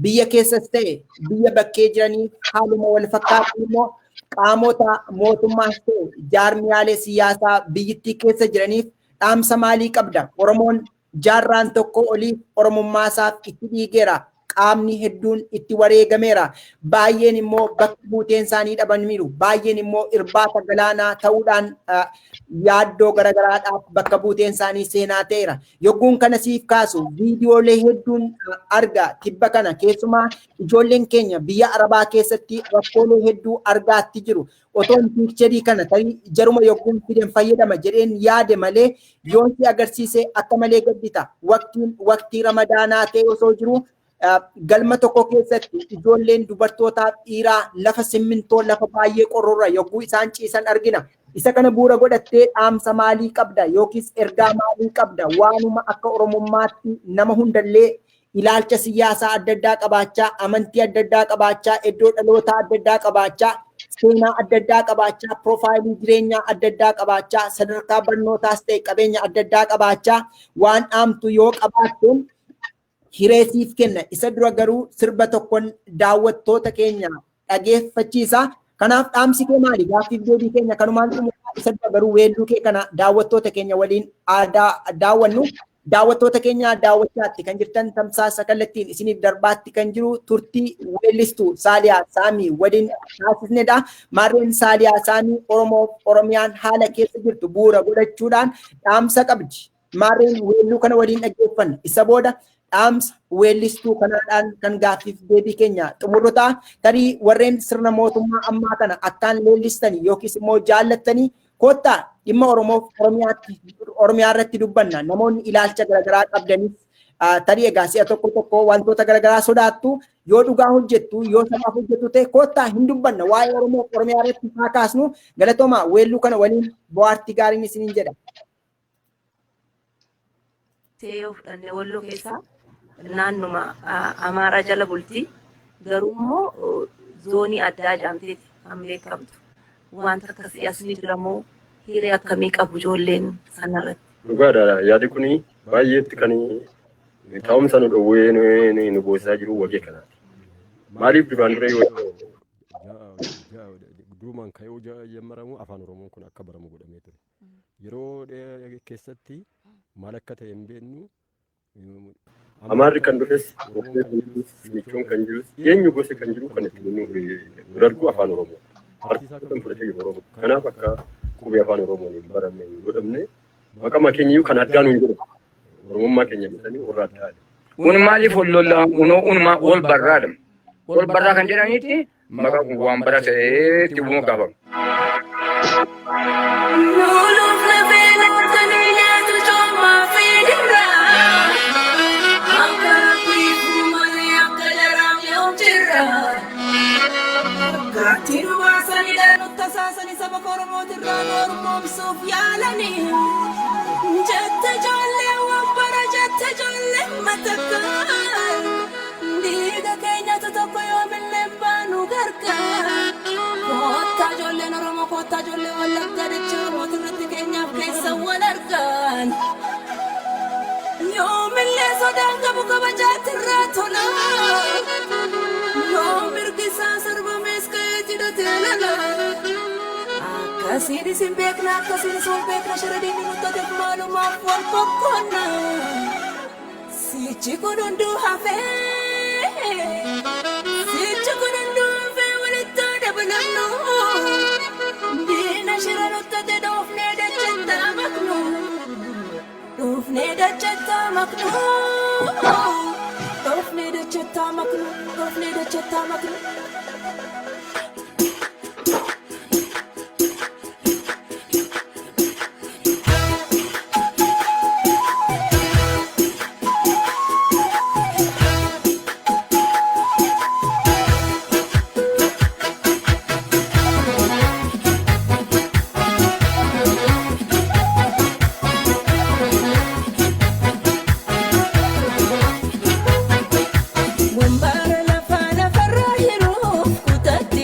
Speaker 1: biyya keessas ta'e biyya bakkee jiranii haaluma wal fakkaatu immoo qaamota mootummaas ta'e jaarmiyaalee siyaasaa biyyittii keessa jiraniif dhaamsa maalii qabda? Oromoon jaarraan tokko olii Oromummaasaaf itti dhiigeera. Qaamni hedduun itti wareegameera. Baay'een immoo bakka buuteen isaanii dhabaniiru. Baay'een immoo irbaata galaanaa ta'uudhaan yaaddoo garagaraadhaaf bakka buuteen isaanii seenaa ta'eera. Yogguun kana siif kaasu viidiyoolee hedduun arga tibba kana keessumaa ijoolleen keenya biyya Arabaa keessatti rakkoolee hedduu argaatti jiru. Otoon piikcherii kana tarii jaruma yogguun fideen fayyadama jedheen yaade malee yoon si agarsiise akka malee gaddita. Waqtiin waqtii ramadaanaa ta'e osoo jiru galma tokko keessatti ijoolleen dubartootaaf dhiiraa lafa simmintoo lafa baay'ee qorrorra yogguu isaan ciisan argina. Isa kana bu'uura godhattee dhaamsa maalii qabda yookiis ergaa maalii qabda waanuma akka Oromummaatti nama hundallee ilaalcha siyaasaa adda addaa qabaachaa, amantii adda addaa qabaachaa, iddoo dhalootaa adda addaa qabaachaa, seenaa adda addaa qabaachaa, piroofaayilii jireenyaa adda addaa qabaachaa, sadarkaa barnootaas ta'e qabeenya adda addaa qabaachaa waan dhaamtu yoo qabaatteen hiree siif kenna. Isa dura garuu sirba tokkoon daawwattoota keenya dhageeffachiisa. Kanaaf dhaamsi kee maali? Gaaffiif deebii keenya kanumaan xumuraa. Isa dura garuu weelluu kee kana daawwattoota keenya waliin daawwannu. Daawwattoota keenya daawwachaatti kan jirtan tamsaasa kallattiin isiniif darbaatti kan jiru turtii weellistuu Saaliyaa Saamii waliin taasisnedha. Maarreen Saaliyaa Saamii Oromoof Oromiyaan haala keessa jirtu bu'uura godhachuudhaan dhaamsa qabdi. Maarreen weelluu kana waliin dhaggeeffanna. Isa booda dhaamsa weellistuu kanaadhaan kan gaaffiif deebii keenya xumurru ta'a. Tarii warreen sirna mootummaa ammaa kana akkaan leellistanii yookiis immoo jaallattanii koottaa dhimma Oromoof Oromiyaa irratti dubbanna. Namoonni ilaalcha garaagaraa qabdanis Tarii egaa si'a tokko tokko wantoota garaagaraa sodaattu, yoo dhugaa hojjettu, yoo sabaaf hojjettu ta'e, kottaa hin dubbanna, waa'ee Oromoo Oromiyaa irratti haa kaasnu. Galatooma, weelluu kana waliin bohaartii gaariin isiniin jedha.
Speaker 7: Yoo fudhanne, Walloo keessaa naannuma Amaaraa jala bulti. Garuu immoo zoonii addaa jedhamteeti kan beekamtu. Wanta akkasii as ni jira moo, hiree akkamii qabu ijoolleen sanarratti?
Speaker 8: Dhugaadha, yaadi kun baay'eetti kan taa'umsa nu dhowwee nu boosisaa jiru wagee kanaati. Maaliif, duraan dura yoo duumaan ka'ee jammaramu afaan Oromoon kun akka baramu godhamee ture. Yeroo keessatti maal akka ta'e hin beeknu. Amaarri kan dhufes, Michoon kan jirus, eenyu gosa kan jiru kan ittiin nu darbu afaan Oromoo. Harka kan fudhatee jiru Oromoo. Kanaaf akka qubee afaan Oromoon hin baramne hin godhamne, maqama keenya iyyuu kan addaa nu hin godhamu. Oromummaa keenya bitanii warra addaa.
Speaker 9: Kun maaliif wal lollaa? Kunoo unuma wal barraadha. Wal barraa kan jedhanitti maqaa kun waan bara ta'eetti moggaafama.
Speaker 3: Nuuluuf lafee namootni nyaatu coomaa fi dirraa. Akka rabbiif malee akka jaraaf yoom jirra. Gaatti nu baasanii nutti tasaasanii, saba Oromootirraa nu ormoomsuuf yaalanii. Jette ijoollee waan bara, jette ijoollee matakkaa. Dhiiga keenyatu tokko, yoomillee baanu gargaar. Koottaa ijoolleen Oromoo, koottaa ijoollee Wallaggaa, dachee Oromootirratti keenyaaf keessa wal argan. Yoomillee sodaan qabu kabajaatirraa tola. Yoo mirgi isaa sarbamees ka'ee jidhatee lala. Akkasiin isin beekna, akkasiin wal beekna, shira diinni nuttateef maalumaaf wal boqqonna. Sichi kun hunduu hafee, sichi kun hunduu hafee, walitti dabalamnu. Diina shira nuttate dhoofnee dachattaa maqnu. Dhoofnee dachattaa maqnu. Dhoofnee dachattaa maqnu. Dhoofnee dachattaa maqnu. Wambara lafaa lafarraa hiruuf kutatti.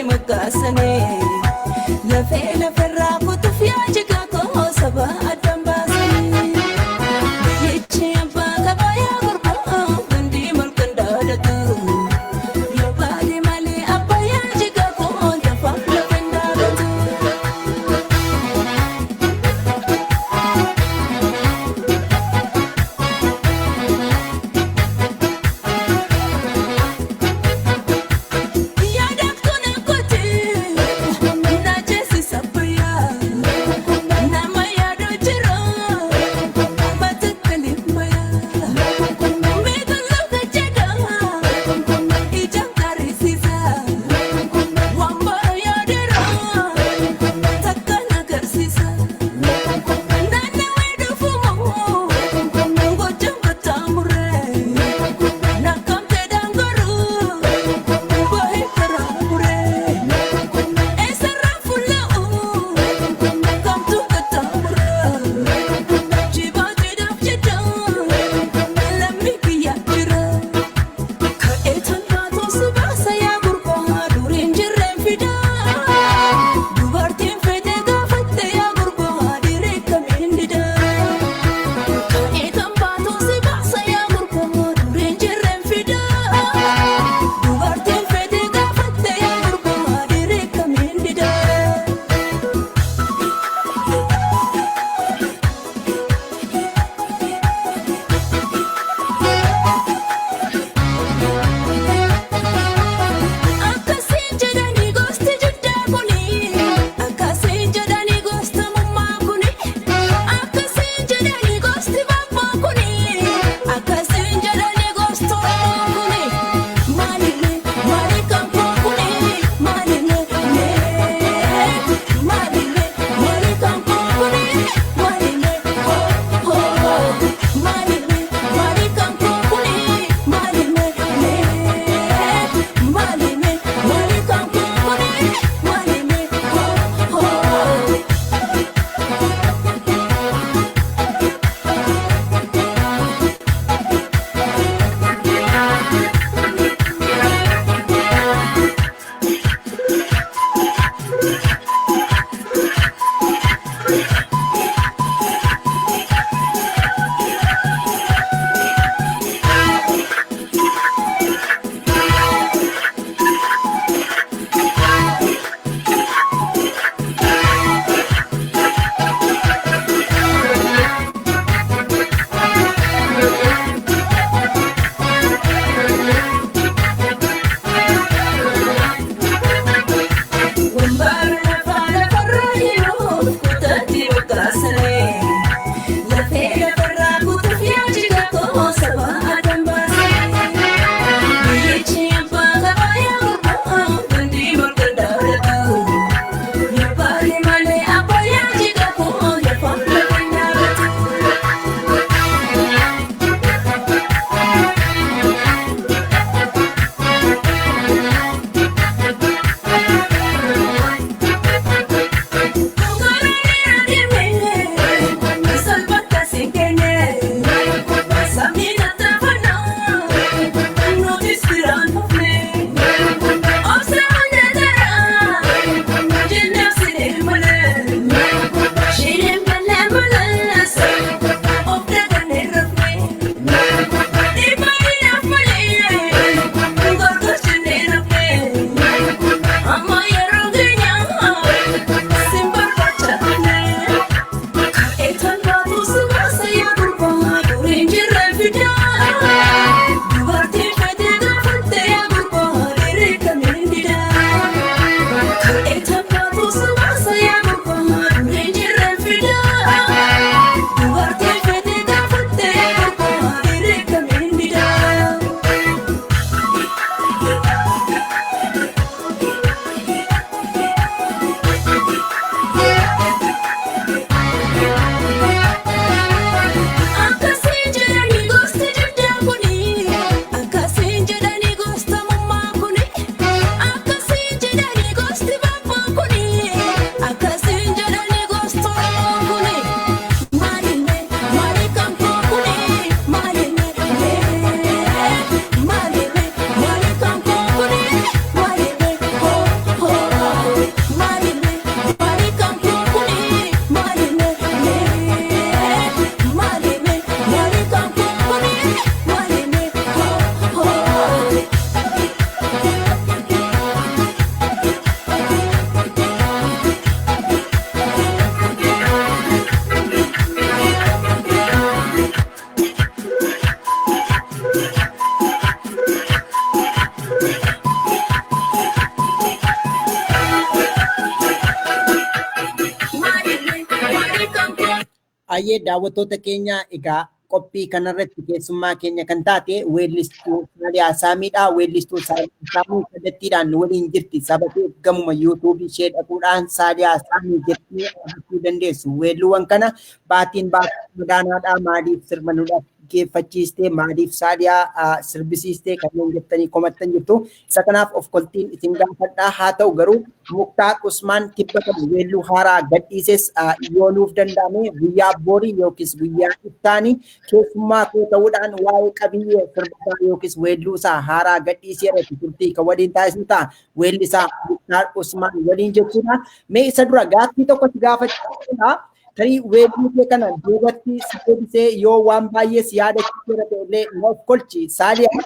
Speaker 1: Ayyee, daawwattoota keenya, egaa qophii kanarratti keessummaa keenya kan taate weellistuu Saaliyaa Saamiidha. Weellistuu Saaliyaa Saamii kallattiidhaan nu waliin jirti. Sabateef gamuma YouTubeii ishee dhaquudhaan Saaliyaa Saamii jettee argachuu dandeessu. Weelluuwwan kana baatiin baatii madaanaadhaa maaliif sirba nu dhaggeeffachiistee, maaliif Saaliyaa sirbisiistee kanneen jettanii komattan jirtu. Isa kanaaf of koltiin isin gaafadhaa. Haa ta'u garuu Muktaar Usmaan tibba kana weelluu haaraa gadhiises yoo nuuf danda'ame guyyaa borii yookiis guyyaa ittaanii keessummaa koo ta'uudhaan waa'ee qabiyyee sirbasaa yookiis weelluu isaa haaraa gadhiisee irratti turtii kan waliin taasisu ta'a. Weellisaa Muktaar Usmaan waliin jechuudha. Mee isa dura gaaffii tokko si gaafachuudha. Tarii weelluu kee kana duubatti si deebisee yoo waan baay'ee si yaadachiiseera ta'e illee na of kolchi. Saaliyaa,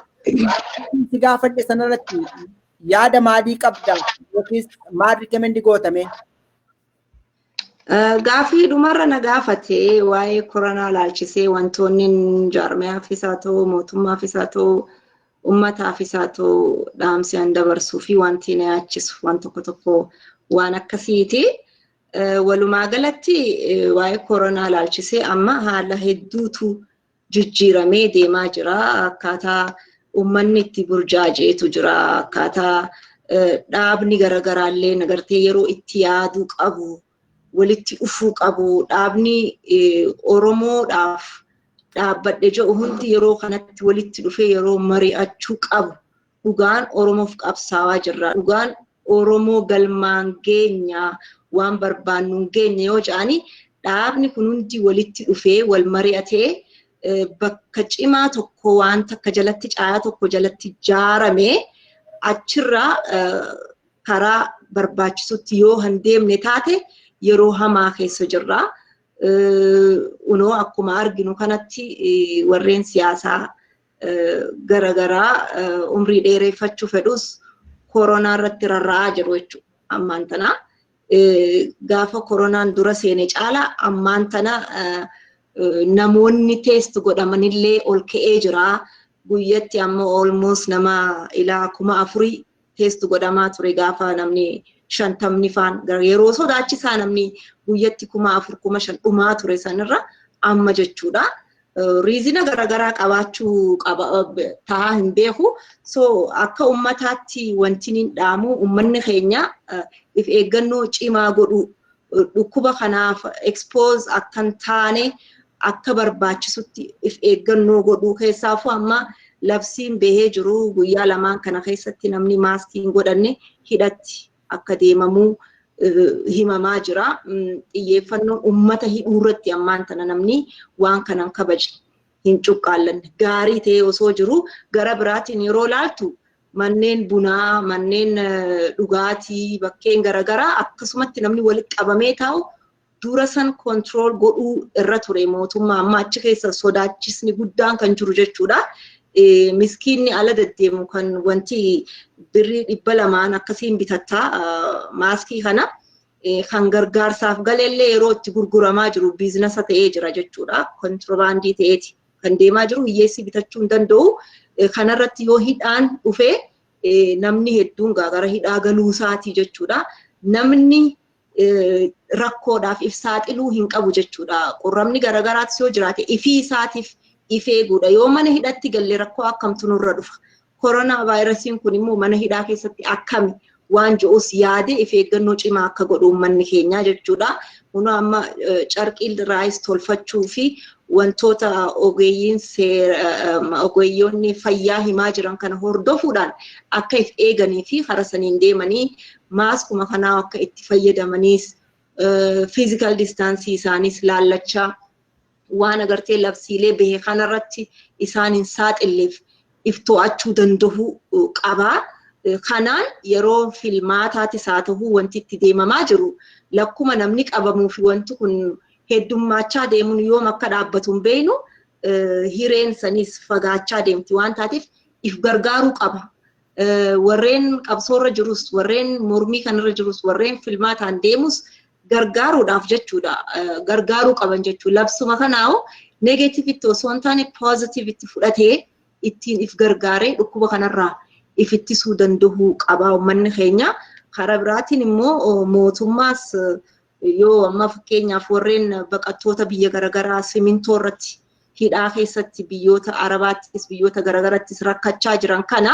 Speaker 1: si gaafadhe sanarratti yaada maalii qabda yookiis maal recommend gootame?
Speaker 2: Gaaffii dhumarra na gaafate, waa'ee koronaa laalchisee wantoonni jaarmayaafis haa ta'u, mootummaafis haa ta'u, uummataafis haa ta'u, dhaamsi an dabarsuu fi wanti na yaachisu waan tokko tokko waan akkasiiti. Walumaa galatti waa'ee koronaa laalchisee amma haala hedduutu jijjiiramee deemaa jira. Akkaataa uummanni itti burjaajeetu jira. Akkaataa dhaabni garaagaraallee nagartee yeroo itti yaaduu qabu, walitti dhufuu qabu. Dhaabni Oromoodhaaf dhaabbadhe jedhu hundi yeroo kanatti walitti dhufee yeroo mari'achuu qabu. Dhugaan Oromoof qabsaawaa jirra. Dhugaan Oromoo galmaan geenya, waan barbaannu hin geenye yoo jedhani, dhaabni kun hundi walitti dhufee wal mari'atee bakka cimaa tokko, waan takka jalatti, caayaa tokko jalatti jaarame, achirraa karaa barbaachisutti yoo hin deemne taate yeroo hamaa keessa jirra. Unoo akkuma arginu kanatti warreen siyaasaa garaagaraa umrii dheereffachuu fedhus koronaa irratti rarra'aa jiru jechuudha ammaan tana. Gaafa koronaan dura seene caala ammaan tana namoonni test godhamanillee ol ka'ee jira. Guyyatti ammoo almost nama ilaa 4000 test godhamaa ture. Gaafa namni 50 faan yeroo sodaachisaa namni guyyatti 4000, 5000 dhumaa ture sanirra amma jechuudha. Reasona garaagaraa qabaachuu qaba tahaa hin beeku. So akka ummataatti wanti hin dhaamu, ummanni keenya if eeggannoo cimaa godhu, dhukkuba kanaaf expose akka hin taane akka barbaachisutti if eeggannoo godhuu. Keessaafuu amma labsiin bahee jiru guyyaa lamaan kana keessatti namni maaskii hin godhanne hidhatti akka deemamuu himamaa jira. Xiyyeeffannoon uummata hidhuu irratti ammaan tana namni waan kanan kabajne hin cuqqaallanne gaarii ta'ee osoo jiru, gara biraatiin yeroo laaltu manneen bunaa, manneen dhugaatii, bakkeen garaagaraa akkasumatti namni walitti qabamee taa'u. Dura san control godhuu irra ture mootummaa. Amma achi keessa sodaachisni guddaan kan jiru jechuudha. Miskiinni ala deddeemu kan wanti birrii 200n akkasiin bitattaa maaskii kana kan gargaarsaaf galeellee yeroo itti gurguramaa jiru businessa ta'ee jira jechuudha. Kontirbaandii ta'eeti kan deemaa jiru, hiyyeessi bitachuu hin danda'u. Kanarratti yoo hidhaan dhufee namni hedduun gara hidhaa galuu isaatii jechuudha. Namni rakkoodhaaf if saaxiluu hin qabu jechuudha. Qurramni garagaraattis yoo jiraate ifii isaatiif if eeguudha. Yoo mana hidhatti galle rakkoo akkamtu nurra dhufa? Koronaa vaayirasiin kun immoo mana hidhaa keessatti akkami waan ji'us yaade if eeggannoo cimaa akka godhu uummanni keenyaa jechuudha. Kunoo amma carqii raayis tolfachuu fi wantoota ogeeyyiin ogeeyyoonni fayyaa himaa jiran kana hordofuudhaan akka if eeganii fi karaa saniin deemanii maaskuma kanaa akka itti fayyadamaniis, physical distanceii isaaniis laallachaa, waan agartee labsiilee bahe kanarratti isaan hin saaxilleef if to'achuu danda'uu qabaa. Kanaan yeroo filmaataatis haa ta'uu, wanti itti deemamaa jiru lakkuma namni qabamuu fi wanti kun heddummaachaa deemuun yoom akka dhaabbatu hin beeknu, hireen sanis fagaachaa deemti waan taateef if gargaaruu qaba. Warreen qabsoorra jirus, warreen mormii kanarra jirus, warreen filmaataan deemus gargaaruudhaaf jechuudha. Gargaaruu qaban jechuudha. Labsuma kanaawu negativeitti osoo hin taane positiveitti fudhatee ittiin if gargaaree dhukkuba kanarraa if ittisuu danda'uu qaba uummanni keenya. Karaa biraatiin immoo mootummaas Yoo amma fakkeenyaaf warreen baqattoota biyya garaagaraa simintoo irratti hidhaa keessatti biyyoota Arabaattis biyyoota garaagarattis rakkachaa jiran kana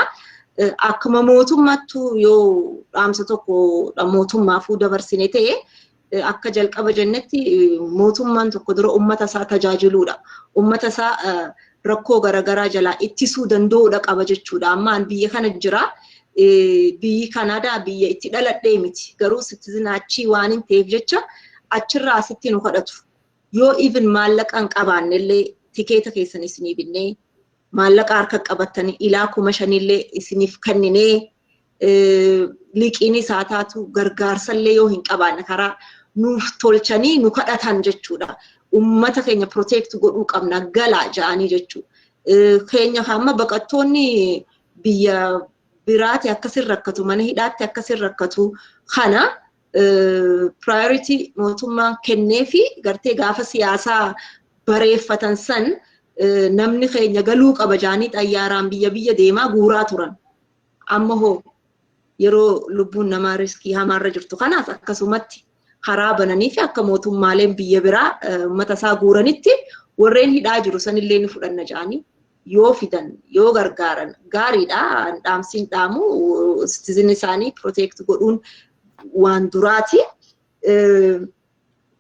Speaker 2: akkuma mootummaattu yoo dhaamsa tokko mootummaafuu dabarsine ta'e, akka jalqaba jennetti mootummaan tokko dura uummata isaa tajaajiluudha. Uummata isaa rakkoo garaagaraa jalaa ittisuu danda'uudha qaba jechuudha. Amma an biyya kana jira. Biyyi Kanaadaa biyya itti dhaladhee miti. Garuu citizen achii waan hin ta'eef jecha achirraa asitti nu kadhatu. Yoo even maallaqa hin qabaanne illee, tikeeta keessan isinii binnee, maallaqa harka qabattanii ilaa 5,000llee isiniif kenninee, liqiin isaa taatu, gargaarsallee yoo hin qabaanne karaa nuuf tolchanii nu kadhatan jechuudha. Uummata keenya protect godhuu qabna, galaa ja'anii jechuudha. Keenya hamma baqattoonni biyya biraati akkasin rakkatu, mana hidhaatti akkasin rakkatu kana priority mootummaan kennee fi gartee gaafa siyaasaa bareeffatan san namni keenya galuu qaba jaanii xayyaaraan biyya biyya deemaa guuraa turan. Amma hoo yeroo lubbuun namaa risk hamaarra jirtu kanaas akkasumatti karaa bananii fi akka mootummaaleen biyya biraa uummata isaa guuranitti warreen hidhaa jiru sanillee ni fudhanna jaanii yoo fidan, yoo gargaaran gaariidha. Dhaamsiin dhaamu citizen isaanii protect godhuun waan duraati.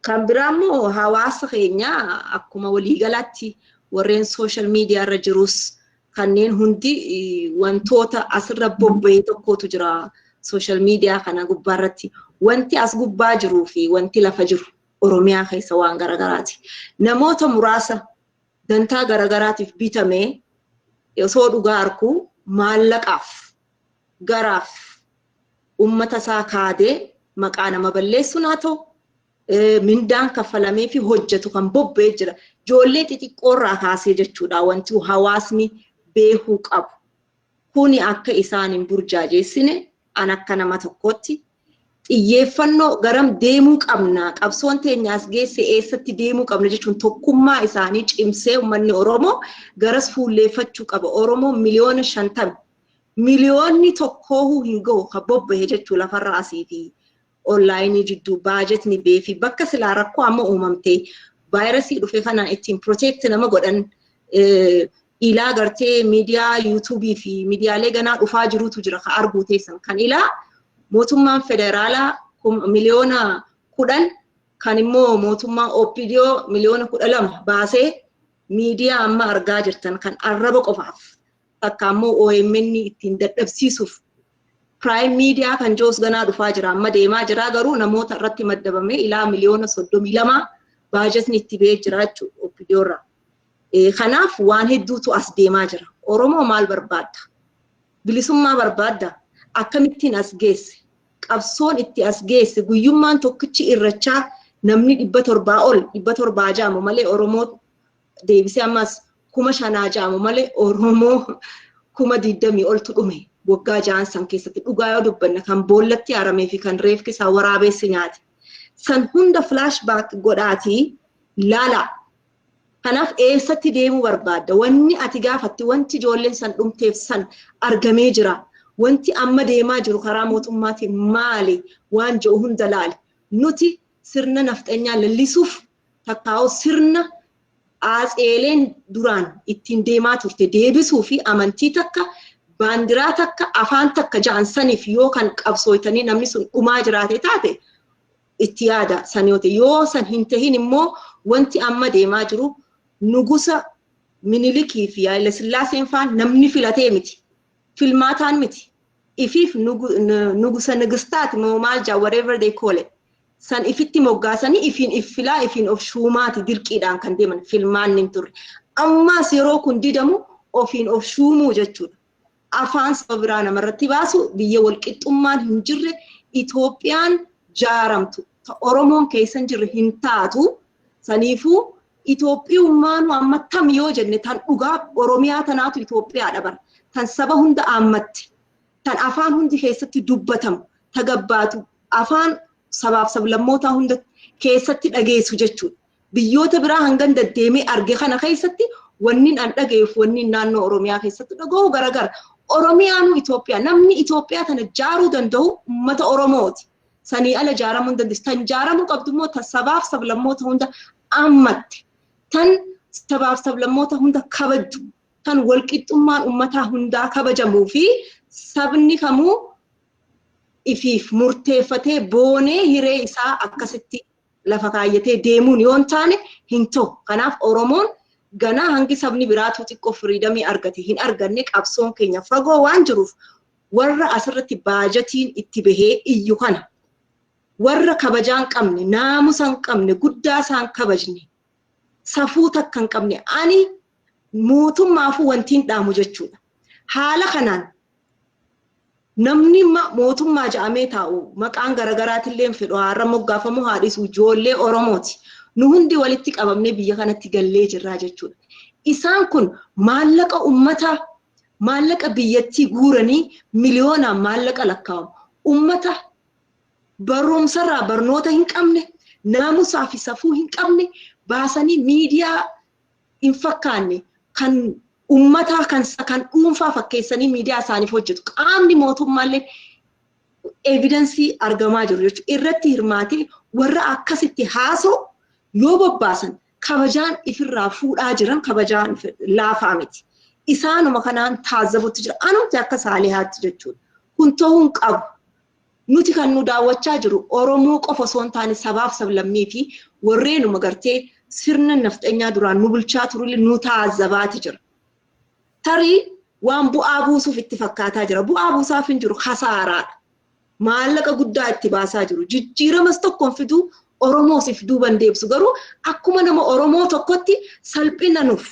Speaker 2: Kan biraa immoo hawaasa keenya akkuma waliigalaatti warreen social media irra jirus kanneen hundi wantoota asirra bobba'ee tokkotu jira social media kana gubbaarratti. Wanti as gubbaa jiruu fi wanti lafa jiru Oromiyaa keessa waan garagaraati. Namoota muraasa dantaa garagaraatiif bitamee osoo dhugaa arkuu maallaqaaf garaaf ummata isaa kaadee maqaa nama balleessuun haa ta'u, mindaan kaffalamee fi hojjetu kan bobba'ee jira. Ijoollee xixiqqoorraa kaasee jechuudha wanti hawaasni beekuu qabu. Kuni akka isaan hin burjaajeessine, an akka nama tokkootti xiyyeeffannoo garam deemuu qabna, qabsoon teenya as geesse, eessatti deemuu qabna jechuun tokkummaa isaanii cimsee uummanni Oromoo garas fuulleeffachuu qaba. Oromoo 50 miliyoona, miliyoonni 1 hin gahu kan bobba'e jechuu lafarra asii fi online jidduu baajetni beefi bakka silaa rakkoo amma uumamte vaayirasii dhufe kanaan ittiin protect nama godhan ilaa gartee miidiyaa yuutuubii fi miidiyaalee ganaa dhufaa jirutu jira ka arguu teessan kan ilaa mootummaan federaalaa 10 miliyoona kan immoo mootummaa OPDO 12 miliyoona baasee miidiyaa amma argaa jirtan kan arraba qofaaf takka ammoo OMN ittiin dadhabsiisuuf prime miidiyaa kan joos ganaa dhufaa jira, amma deemaa jira, garuu namoota irratti maddabamee ilaa 32 miliyoona baajetni itti ba'ee jira jechuudha OPDO irraa. Kanaaf waan hedduutu as deemaa jira. Oromoo maal barbaadda? Bilisummaa barbaadda? Akkamittiin as geesse? Qabsoon itti as geesse guyyummaan tokkichi irrachaa namni 700 ol, 700 jaamu malee, Oromoo deebisee ammas 5,000 jaamu malee, Oromoo 20,000 oltu dhume waggaa 6n san keessatti, dhugaa yoo dubbanna, kan boollatti haramee fi kan reefki isaa waraabessi nyaate. San hunda flashback godhaatii laalaa. Kanaaf eessatti deemuu barbaadda? Wanni ati gaafatti, wanti ijoolleen san dhumteef san argamee jira. Wanti amma deemaa jiru karaa mootummaatiin maali? Waan jiru hunda laali. Nuti sirna nafxanyaa lallisuuf takkaa'u sirna aaxeeleen duraan ittiin deemaa turte deebisuu fi amantii takka, baandiraa takka, afaan takka ja'an saniif yoo kan qabsooytanii namni sun dhumaa jiraate taate, itti yaada san yoo ta'e. Yoo san hin tahin immoo wanti amma deemaa jiru nugusa Minilikii fi Haayile Sillaaseen faan namni filatee miti. Filmaataan miti. Ifiif nugusa nigistaati moo maal jaa, whatever they call it. San ifitti moggaasanii ifiin if filaa, ifiin of shuumaati dirqiidhaan kan deeman, filmaan hin turre. Ammaas yeroo kun didamu ofiin of shuumuu jechuudha. Afaan saba biraa namarratti baasu, biyya walqixxummaan hin jirre Itoophiyaan jaaramtu Oromoon keessa hin jirre hin taatu. Saniifuu Itoophiyummaanu amma tam yoo jenne, tan dhugaa Oromiyaa tanaatu Itoophiyaadha bara. Tan saba hunda aammatte. Tan afaan hundi keessatti dubbatamu, tagabbaatu, afaan sabaaf sablammootaa hunda keessatti dhageessu jechuudha. Biyyoota biraa hangan deddeemee arge kana keessatti wanni an dhageef wanni naannoo Oromiyaa keessatti dhaga'u garagara. Oromiyaanu Itoophiyaa, namni Itoophiyaa tana jaaruu danda'u uummata Oromooti. Sanii ala ijaaramuu hin dandeessu. Tan ijaaramuu qabdu immoo tan sabaaf sablammoota hunda ammatte. Tan sabaaf sablammoota hunda kabajju. Tan walqixxummaan uummataa hundaa kabajamuu fi sabni kamuu ifiif murteeffatee boonee hiree isaa akkasitti lafa kaayyatee deemuun yoo hin taane hin ta'u. Kanaaf Oromoon ganaa hangi sabni biraatu xiqqoo freedomii argate hin arganne, qabsoon keenya fagoo waan jiruuf, warra asirratti baajatiin itti bahee iyyu kana, warra kabajaa hin qabne, naamusa hin qabne, guddaa isaan kabajne, safuu takka hin qabne, ani mootummaafuu wanti hin dhaamu jechuudha. Haala kanaan namni mootummaa ja'amee taa'u maqaan garaagaraatillee fedhu har'a moggaafamu haa dhiisu, ijoollee Oromooti. Nu hundi walitti qabamnee biyya kanatti gallee jirraa jechuudha. Isaan kun maallaqa uummataa, maallaqa biyyattii guuranii miliyoonaan maallaqa lakkaa'amu. Uummata barumsarraa barnoota hin qabne, naamusaa fi safuu hin qabne baasanii miidiyaa hin fakkaanne kan uummataa kan dhuunfaa fakkeessanii miidiyaa isaaniif hojjetu. Qaamni mootummaallee evidence argamaa jiru jechuudha. Irratti hirmaatee warra akkasitti haasa'u yoo bobbaasan kabajaan ifirraa fuudhaa jiran kabajaan laafaa miti. Isaanuma kanaan taazzabutti jira. Anumti akka Saalihaatti jechuudha. Kun ta'uu hin qabu. Nuti kan nu daawwachaa jiru Oromoo qofa osoo hin taane sabaaf sablammii fi warreenuma gartee sirna nafxanyaa duraan nu bulchaa turullee nu taazzabaati jira. Tarii waan bu'aa buusuuf itti fakkaataa jira. Bu'aa buusaaf hin jiru, kasaaraadha. Maallaqa guddaa itti baasaa jiru. Jijjiiramas tokkoon fiduu Oromoos if duuban deebisu. Garuu akkuma nama Oromoo tokkotti salphina nuuf.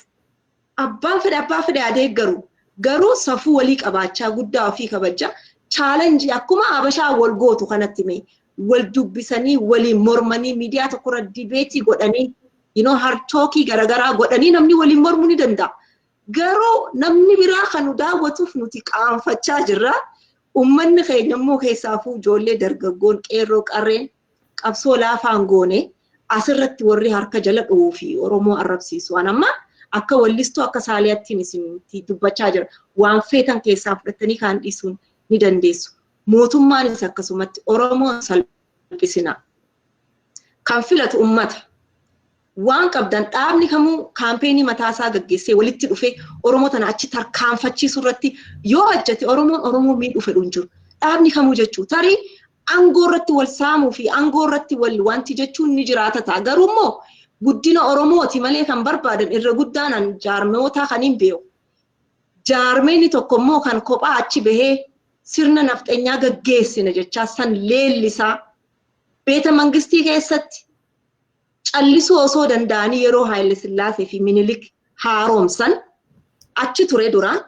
Speaker 2: Abbaan fedhe abbaa fedhe adeeggaru. Garuu safuu walii qabaachaa, guddaa ofii kabajaa, challenge akkuma Habashaa wal gootu kanatti mee wal dubbisanii, waliin mormanii, miidiyaa tokkorra debate godhanii, hartookii garaagaraa godhanii namni waliin mormuu ni danda'a. Garuu namni biraa kan nu daawwatuuf nuti qaanfachaa jirra. Uummanni keenya immoo keessaafuu ijoollee dargaggoon qeerroo qarreen qabsoo laafaan goone asirratti warri harka jala dha'uu fi Oromoo arrabsiisu. Waan amma akka wallistuu akka Saaliyaattiin isinitti dubbachaa jira. Waan feetan keessaa fudhattanii kaan dhiisuun ni dandeessu. Mootummaanis akkasumatti Oromoon salphisina. Kan filatu uummata. Waan qabdan dhaabni kamuu campaign mataasaa gaggeessee walitti dhufee Oromoo tana achi tarkaanfachiisuu irratti yoo hojjete Oromoon Oromoo miidhuu fedhu hin jiru. Dhaabni kamuu jechuu tarii aangoo irratti wal saamuu fi aangoo irratti wal wanti jechuun ni jiraata ta'a. Garuu immoo guddina Oromooti malee kan barbaadan irra guddaan jaarmoota kan hin beeku. Jaarmeenni tokko immoo kan kophaa achi bahee sirna nafxanyaa gaggeessina jechaa san leellisaa beeta mangistii keessatti callisuu osoo danda'anii yeroo Haayile Sillaasee fi Minilik haaromsan achi ture duraan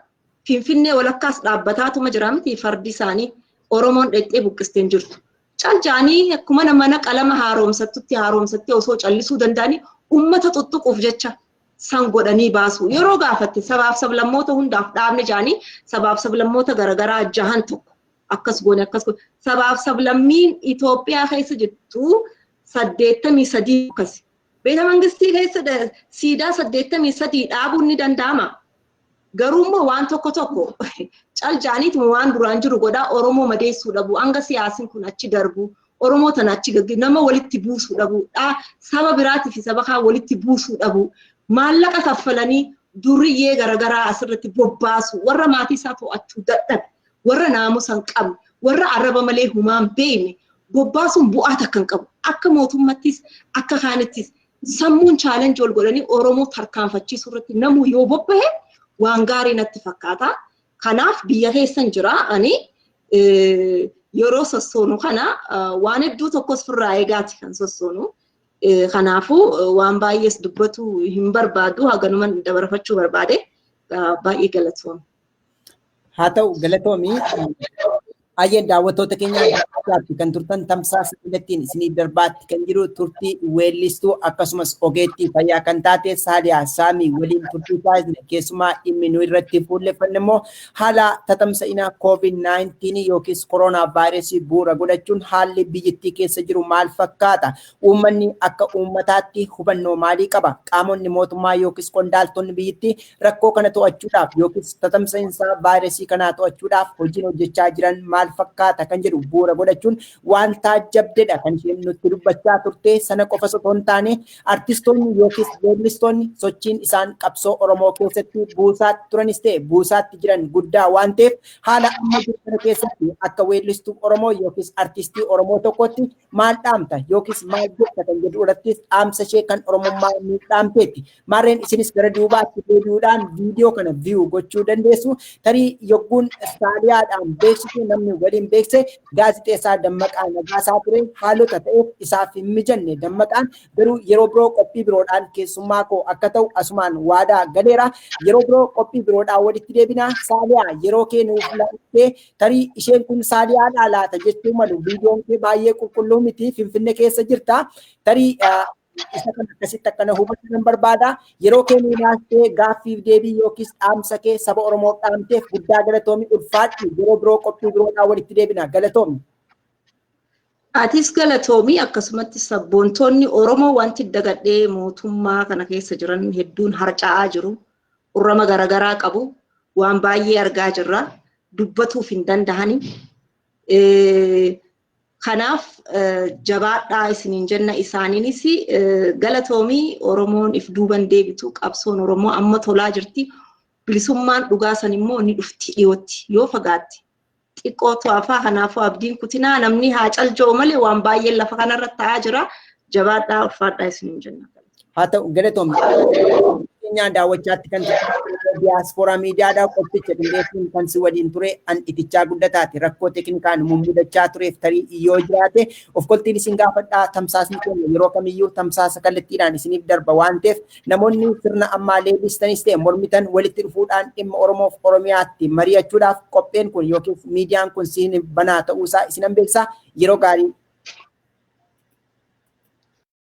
Speaker 2: Finfinnee walakkaas dhaabbataatuma jira miti, fardi isaanii Oromoon dhexxee buqqisteen jirtu. Cal akkuma mana qalama haaromsattutti haaromsattee osoo callisuu danda'anii uummata tuttuquuf jecha san godhanii baasu. Yeroo gaafatte sabaaf sablammoota hundaaf dhaabne jaanii sabaaf sablammoota garaagaraa jahan tokko akkas goone akkas goone, sabaaf sablammiin Itoophiyaa keessa jirtu 83 akkas. Beeta mangistii keessa siidaa 83 dhaabuun ni danda'ama. Garuu immoo waan tokko tokko cal jaaniituma waan duraan jiru godhaa Oromoo madeessuu dhabu, hanga siyaasni kun achi darbu Oromoo tana achi nama walitti buusuu dhabu, saba biraatii fi saba kaan walitti buusuu dhabu, maallaqa kaffalanii duriyyee garaagaraa asirratti bobbaasu, warra maatii isaa to'achuu dadhabe, warra naamusa hin qabne, warra arraba malee humaan beekne bobbaasuun bu'aa takka hin qabu. Akka mootummaattis akka kaanittis sammuun challenge wal godhanii Oromoo tarkaanfachiisuu irratti namuu yoo bobbahe waan gaarii natti fakkaata. Kanaaf biyya keessan jira, ani yeroo sossoonu kana waan hedduu tokkos firraa eegaati kan sossoonu. Kanaafuu waan baay'ees dubbatu hin barbaadu, haganuma dabarfachuu barbaade, baay'ee galatoome.
Speaker 1: Haa ta'u, galatoomii. Ayyeen, daawwattoota keenya kan turtan tamsaasa kallattiin isinii darbaatti kan jiru turtii weellistuu akkasumas ogeettii fayyaa kan taate Saaliyaa Saamii waliin turtii taasisne. Keessumaa dhimmi nu irratti fuulleffanne immoo haala tatamsa'ina COVID-19 yookiis koronaa vaayirasii bu'uura godhachuun haalli biyyattii keessa jiru maal fakkaata? Uummanni akka uummataatti hubannoo maalii qaba? Qaamonni mootummaa yookiis qondaaltonni biyyattii rakkoo kana to'achuudhaaf yookiis tatamsa'insa vaayirasii kanaa to'achuudhaaf hojiin hojjechaa jiran maal maal fakkaata kan jedhu bu'uura godhachuun waan taajjabdedha kan isheen nutti dubbachaa turte. Sana qofa osoo hin taane, artistoonni yookiis weellistoonni sochiin isaan qabsoo Oromoo keessatti buusaatti turanis ta'e buusaatti jiran guddaa waan ta'eef, haala amma jiru kana keessatti akka weellistuu Oromoo yookiis artistii Oromoo tokkotti maal dhaamta yookiis maal jetta kan jedhu irrattis dhaamsa ishee kan Oromummaa ni dhaamteetti. Maarreen isinis gara duubaatti deebi'uudhaan viidiyoo kana view gochuu dandeessu. Tarii yogguun Saaliyaadhaan beeksisu namni waliin beekse gaazixeessaa Dammaqaa Nagaasaa ture. Haalota ta'eef isaaf hin mijanne. Dammaqaan garuu yeroo biroo qophii biroodhaan keessummaa koo akka ta'u asumaan waadaa galeera. Yeroo biroo qophii biroodhaan walitti deebina. Saaliyaa, yeroo kee nuuf laattee, tarii isheen kun Saaliyaadhaa laata jechuu malu. Viidiyoon kee baay'ee qulqulluu miti, Finfinne keessa jirta. Tarii isa kan akkasitti akkana hubachuu nan barbaada. Yeroo kee nuu laattee gaaffiif deebii yookiis dhaamsa kee saba Oromoo dhaamteef guddaa galatoomi, ulfaadhu. Yeroo biroo qophii biroodhaan walitti deebina. Galatoomi.
Speaker 2: Atis galatoomii. Akkasumatti sabboontoonni Oromoo wanti dagadhee mootummaa kana keessa jiran hedduun harca'aa jiru. Urrama garaagaraa qabu. Waan baay'ee argaa jirra. Dubbatuuf hin dandahani. Kanaaf jabaadhaa isiniin jenna. Isaaniinis galatoomii. Oromoon if duuban deebitu. Qabsoon Oromoo amma tolaa jirti. Bilisummaan dhugaa san immoo ni dhufti dhiyootti yoo fagaatti. Xiqqootu hafaa. Kanaafuu abdiin kutinaa. Namni haa calja'u malee waan baay'een lafa kanarra ta'aa jira. Jabaadhaa, ulfaadhaa isiniin jenna.
Speaker 1: Haa ta'u, galatoomii. Keenyaan daawwachaatti kan Diyaaspooraa Miidiyaadhaa. Qophicha qindeessuun kan si waliin ture an Itichaa Guddataati. Rakkoo teeknikaan mummudachaa tureef tarii yoo jiraate of koltiin isin gaafadhaa. Tamsaasni keenya yeroo kamiyyuu tamsaasa kallattiidhaan isiniif darba waan ta'eef, namoonni sirna ammaa leellistanis ta'e mormitan walitti dhufuudhaan dhimma Oromoof Oromiyaatti mari'achuudhaaf qopheen kun yookiin miidiyaan kun siin banaa ta'uusaa isinan beeksisaa. Yeroo gaarii.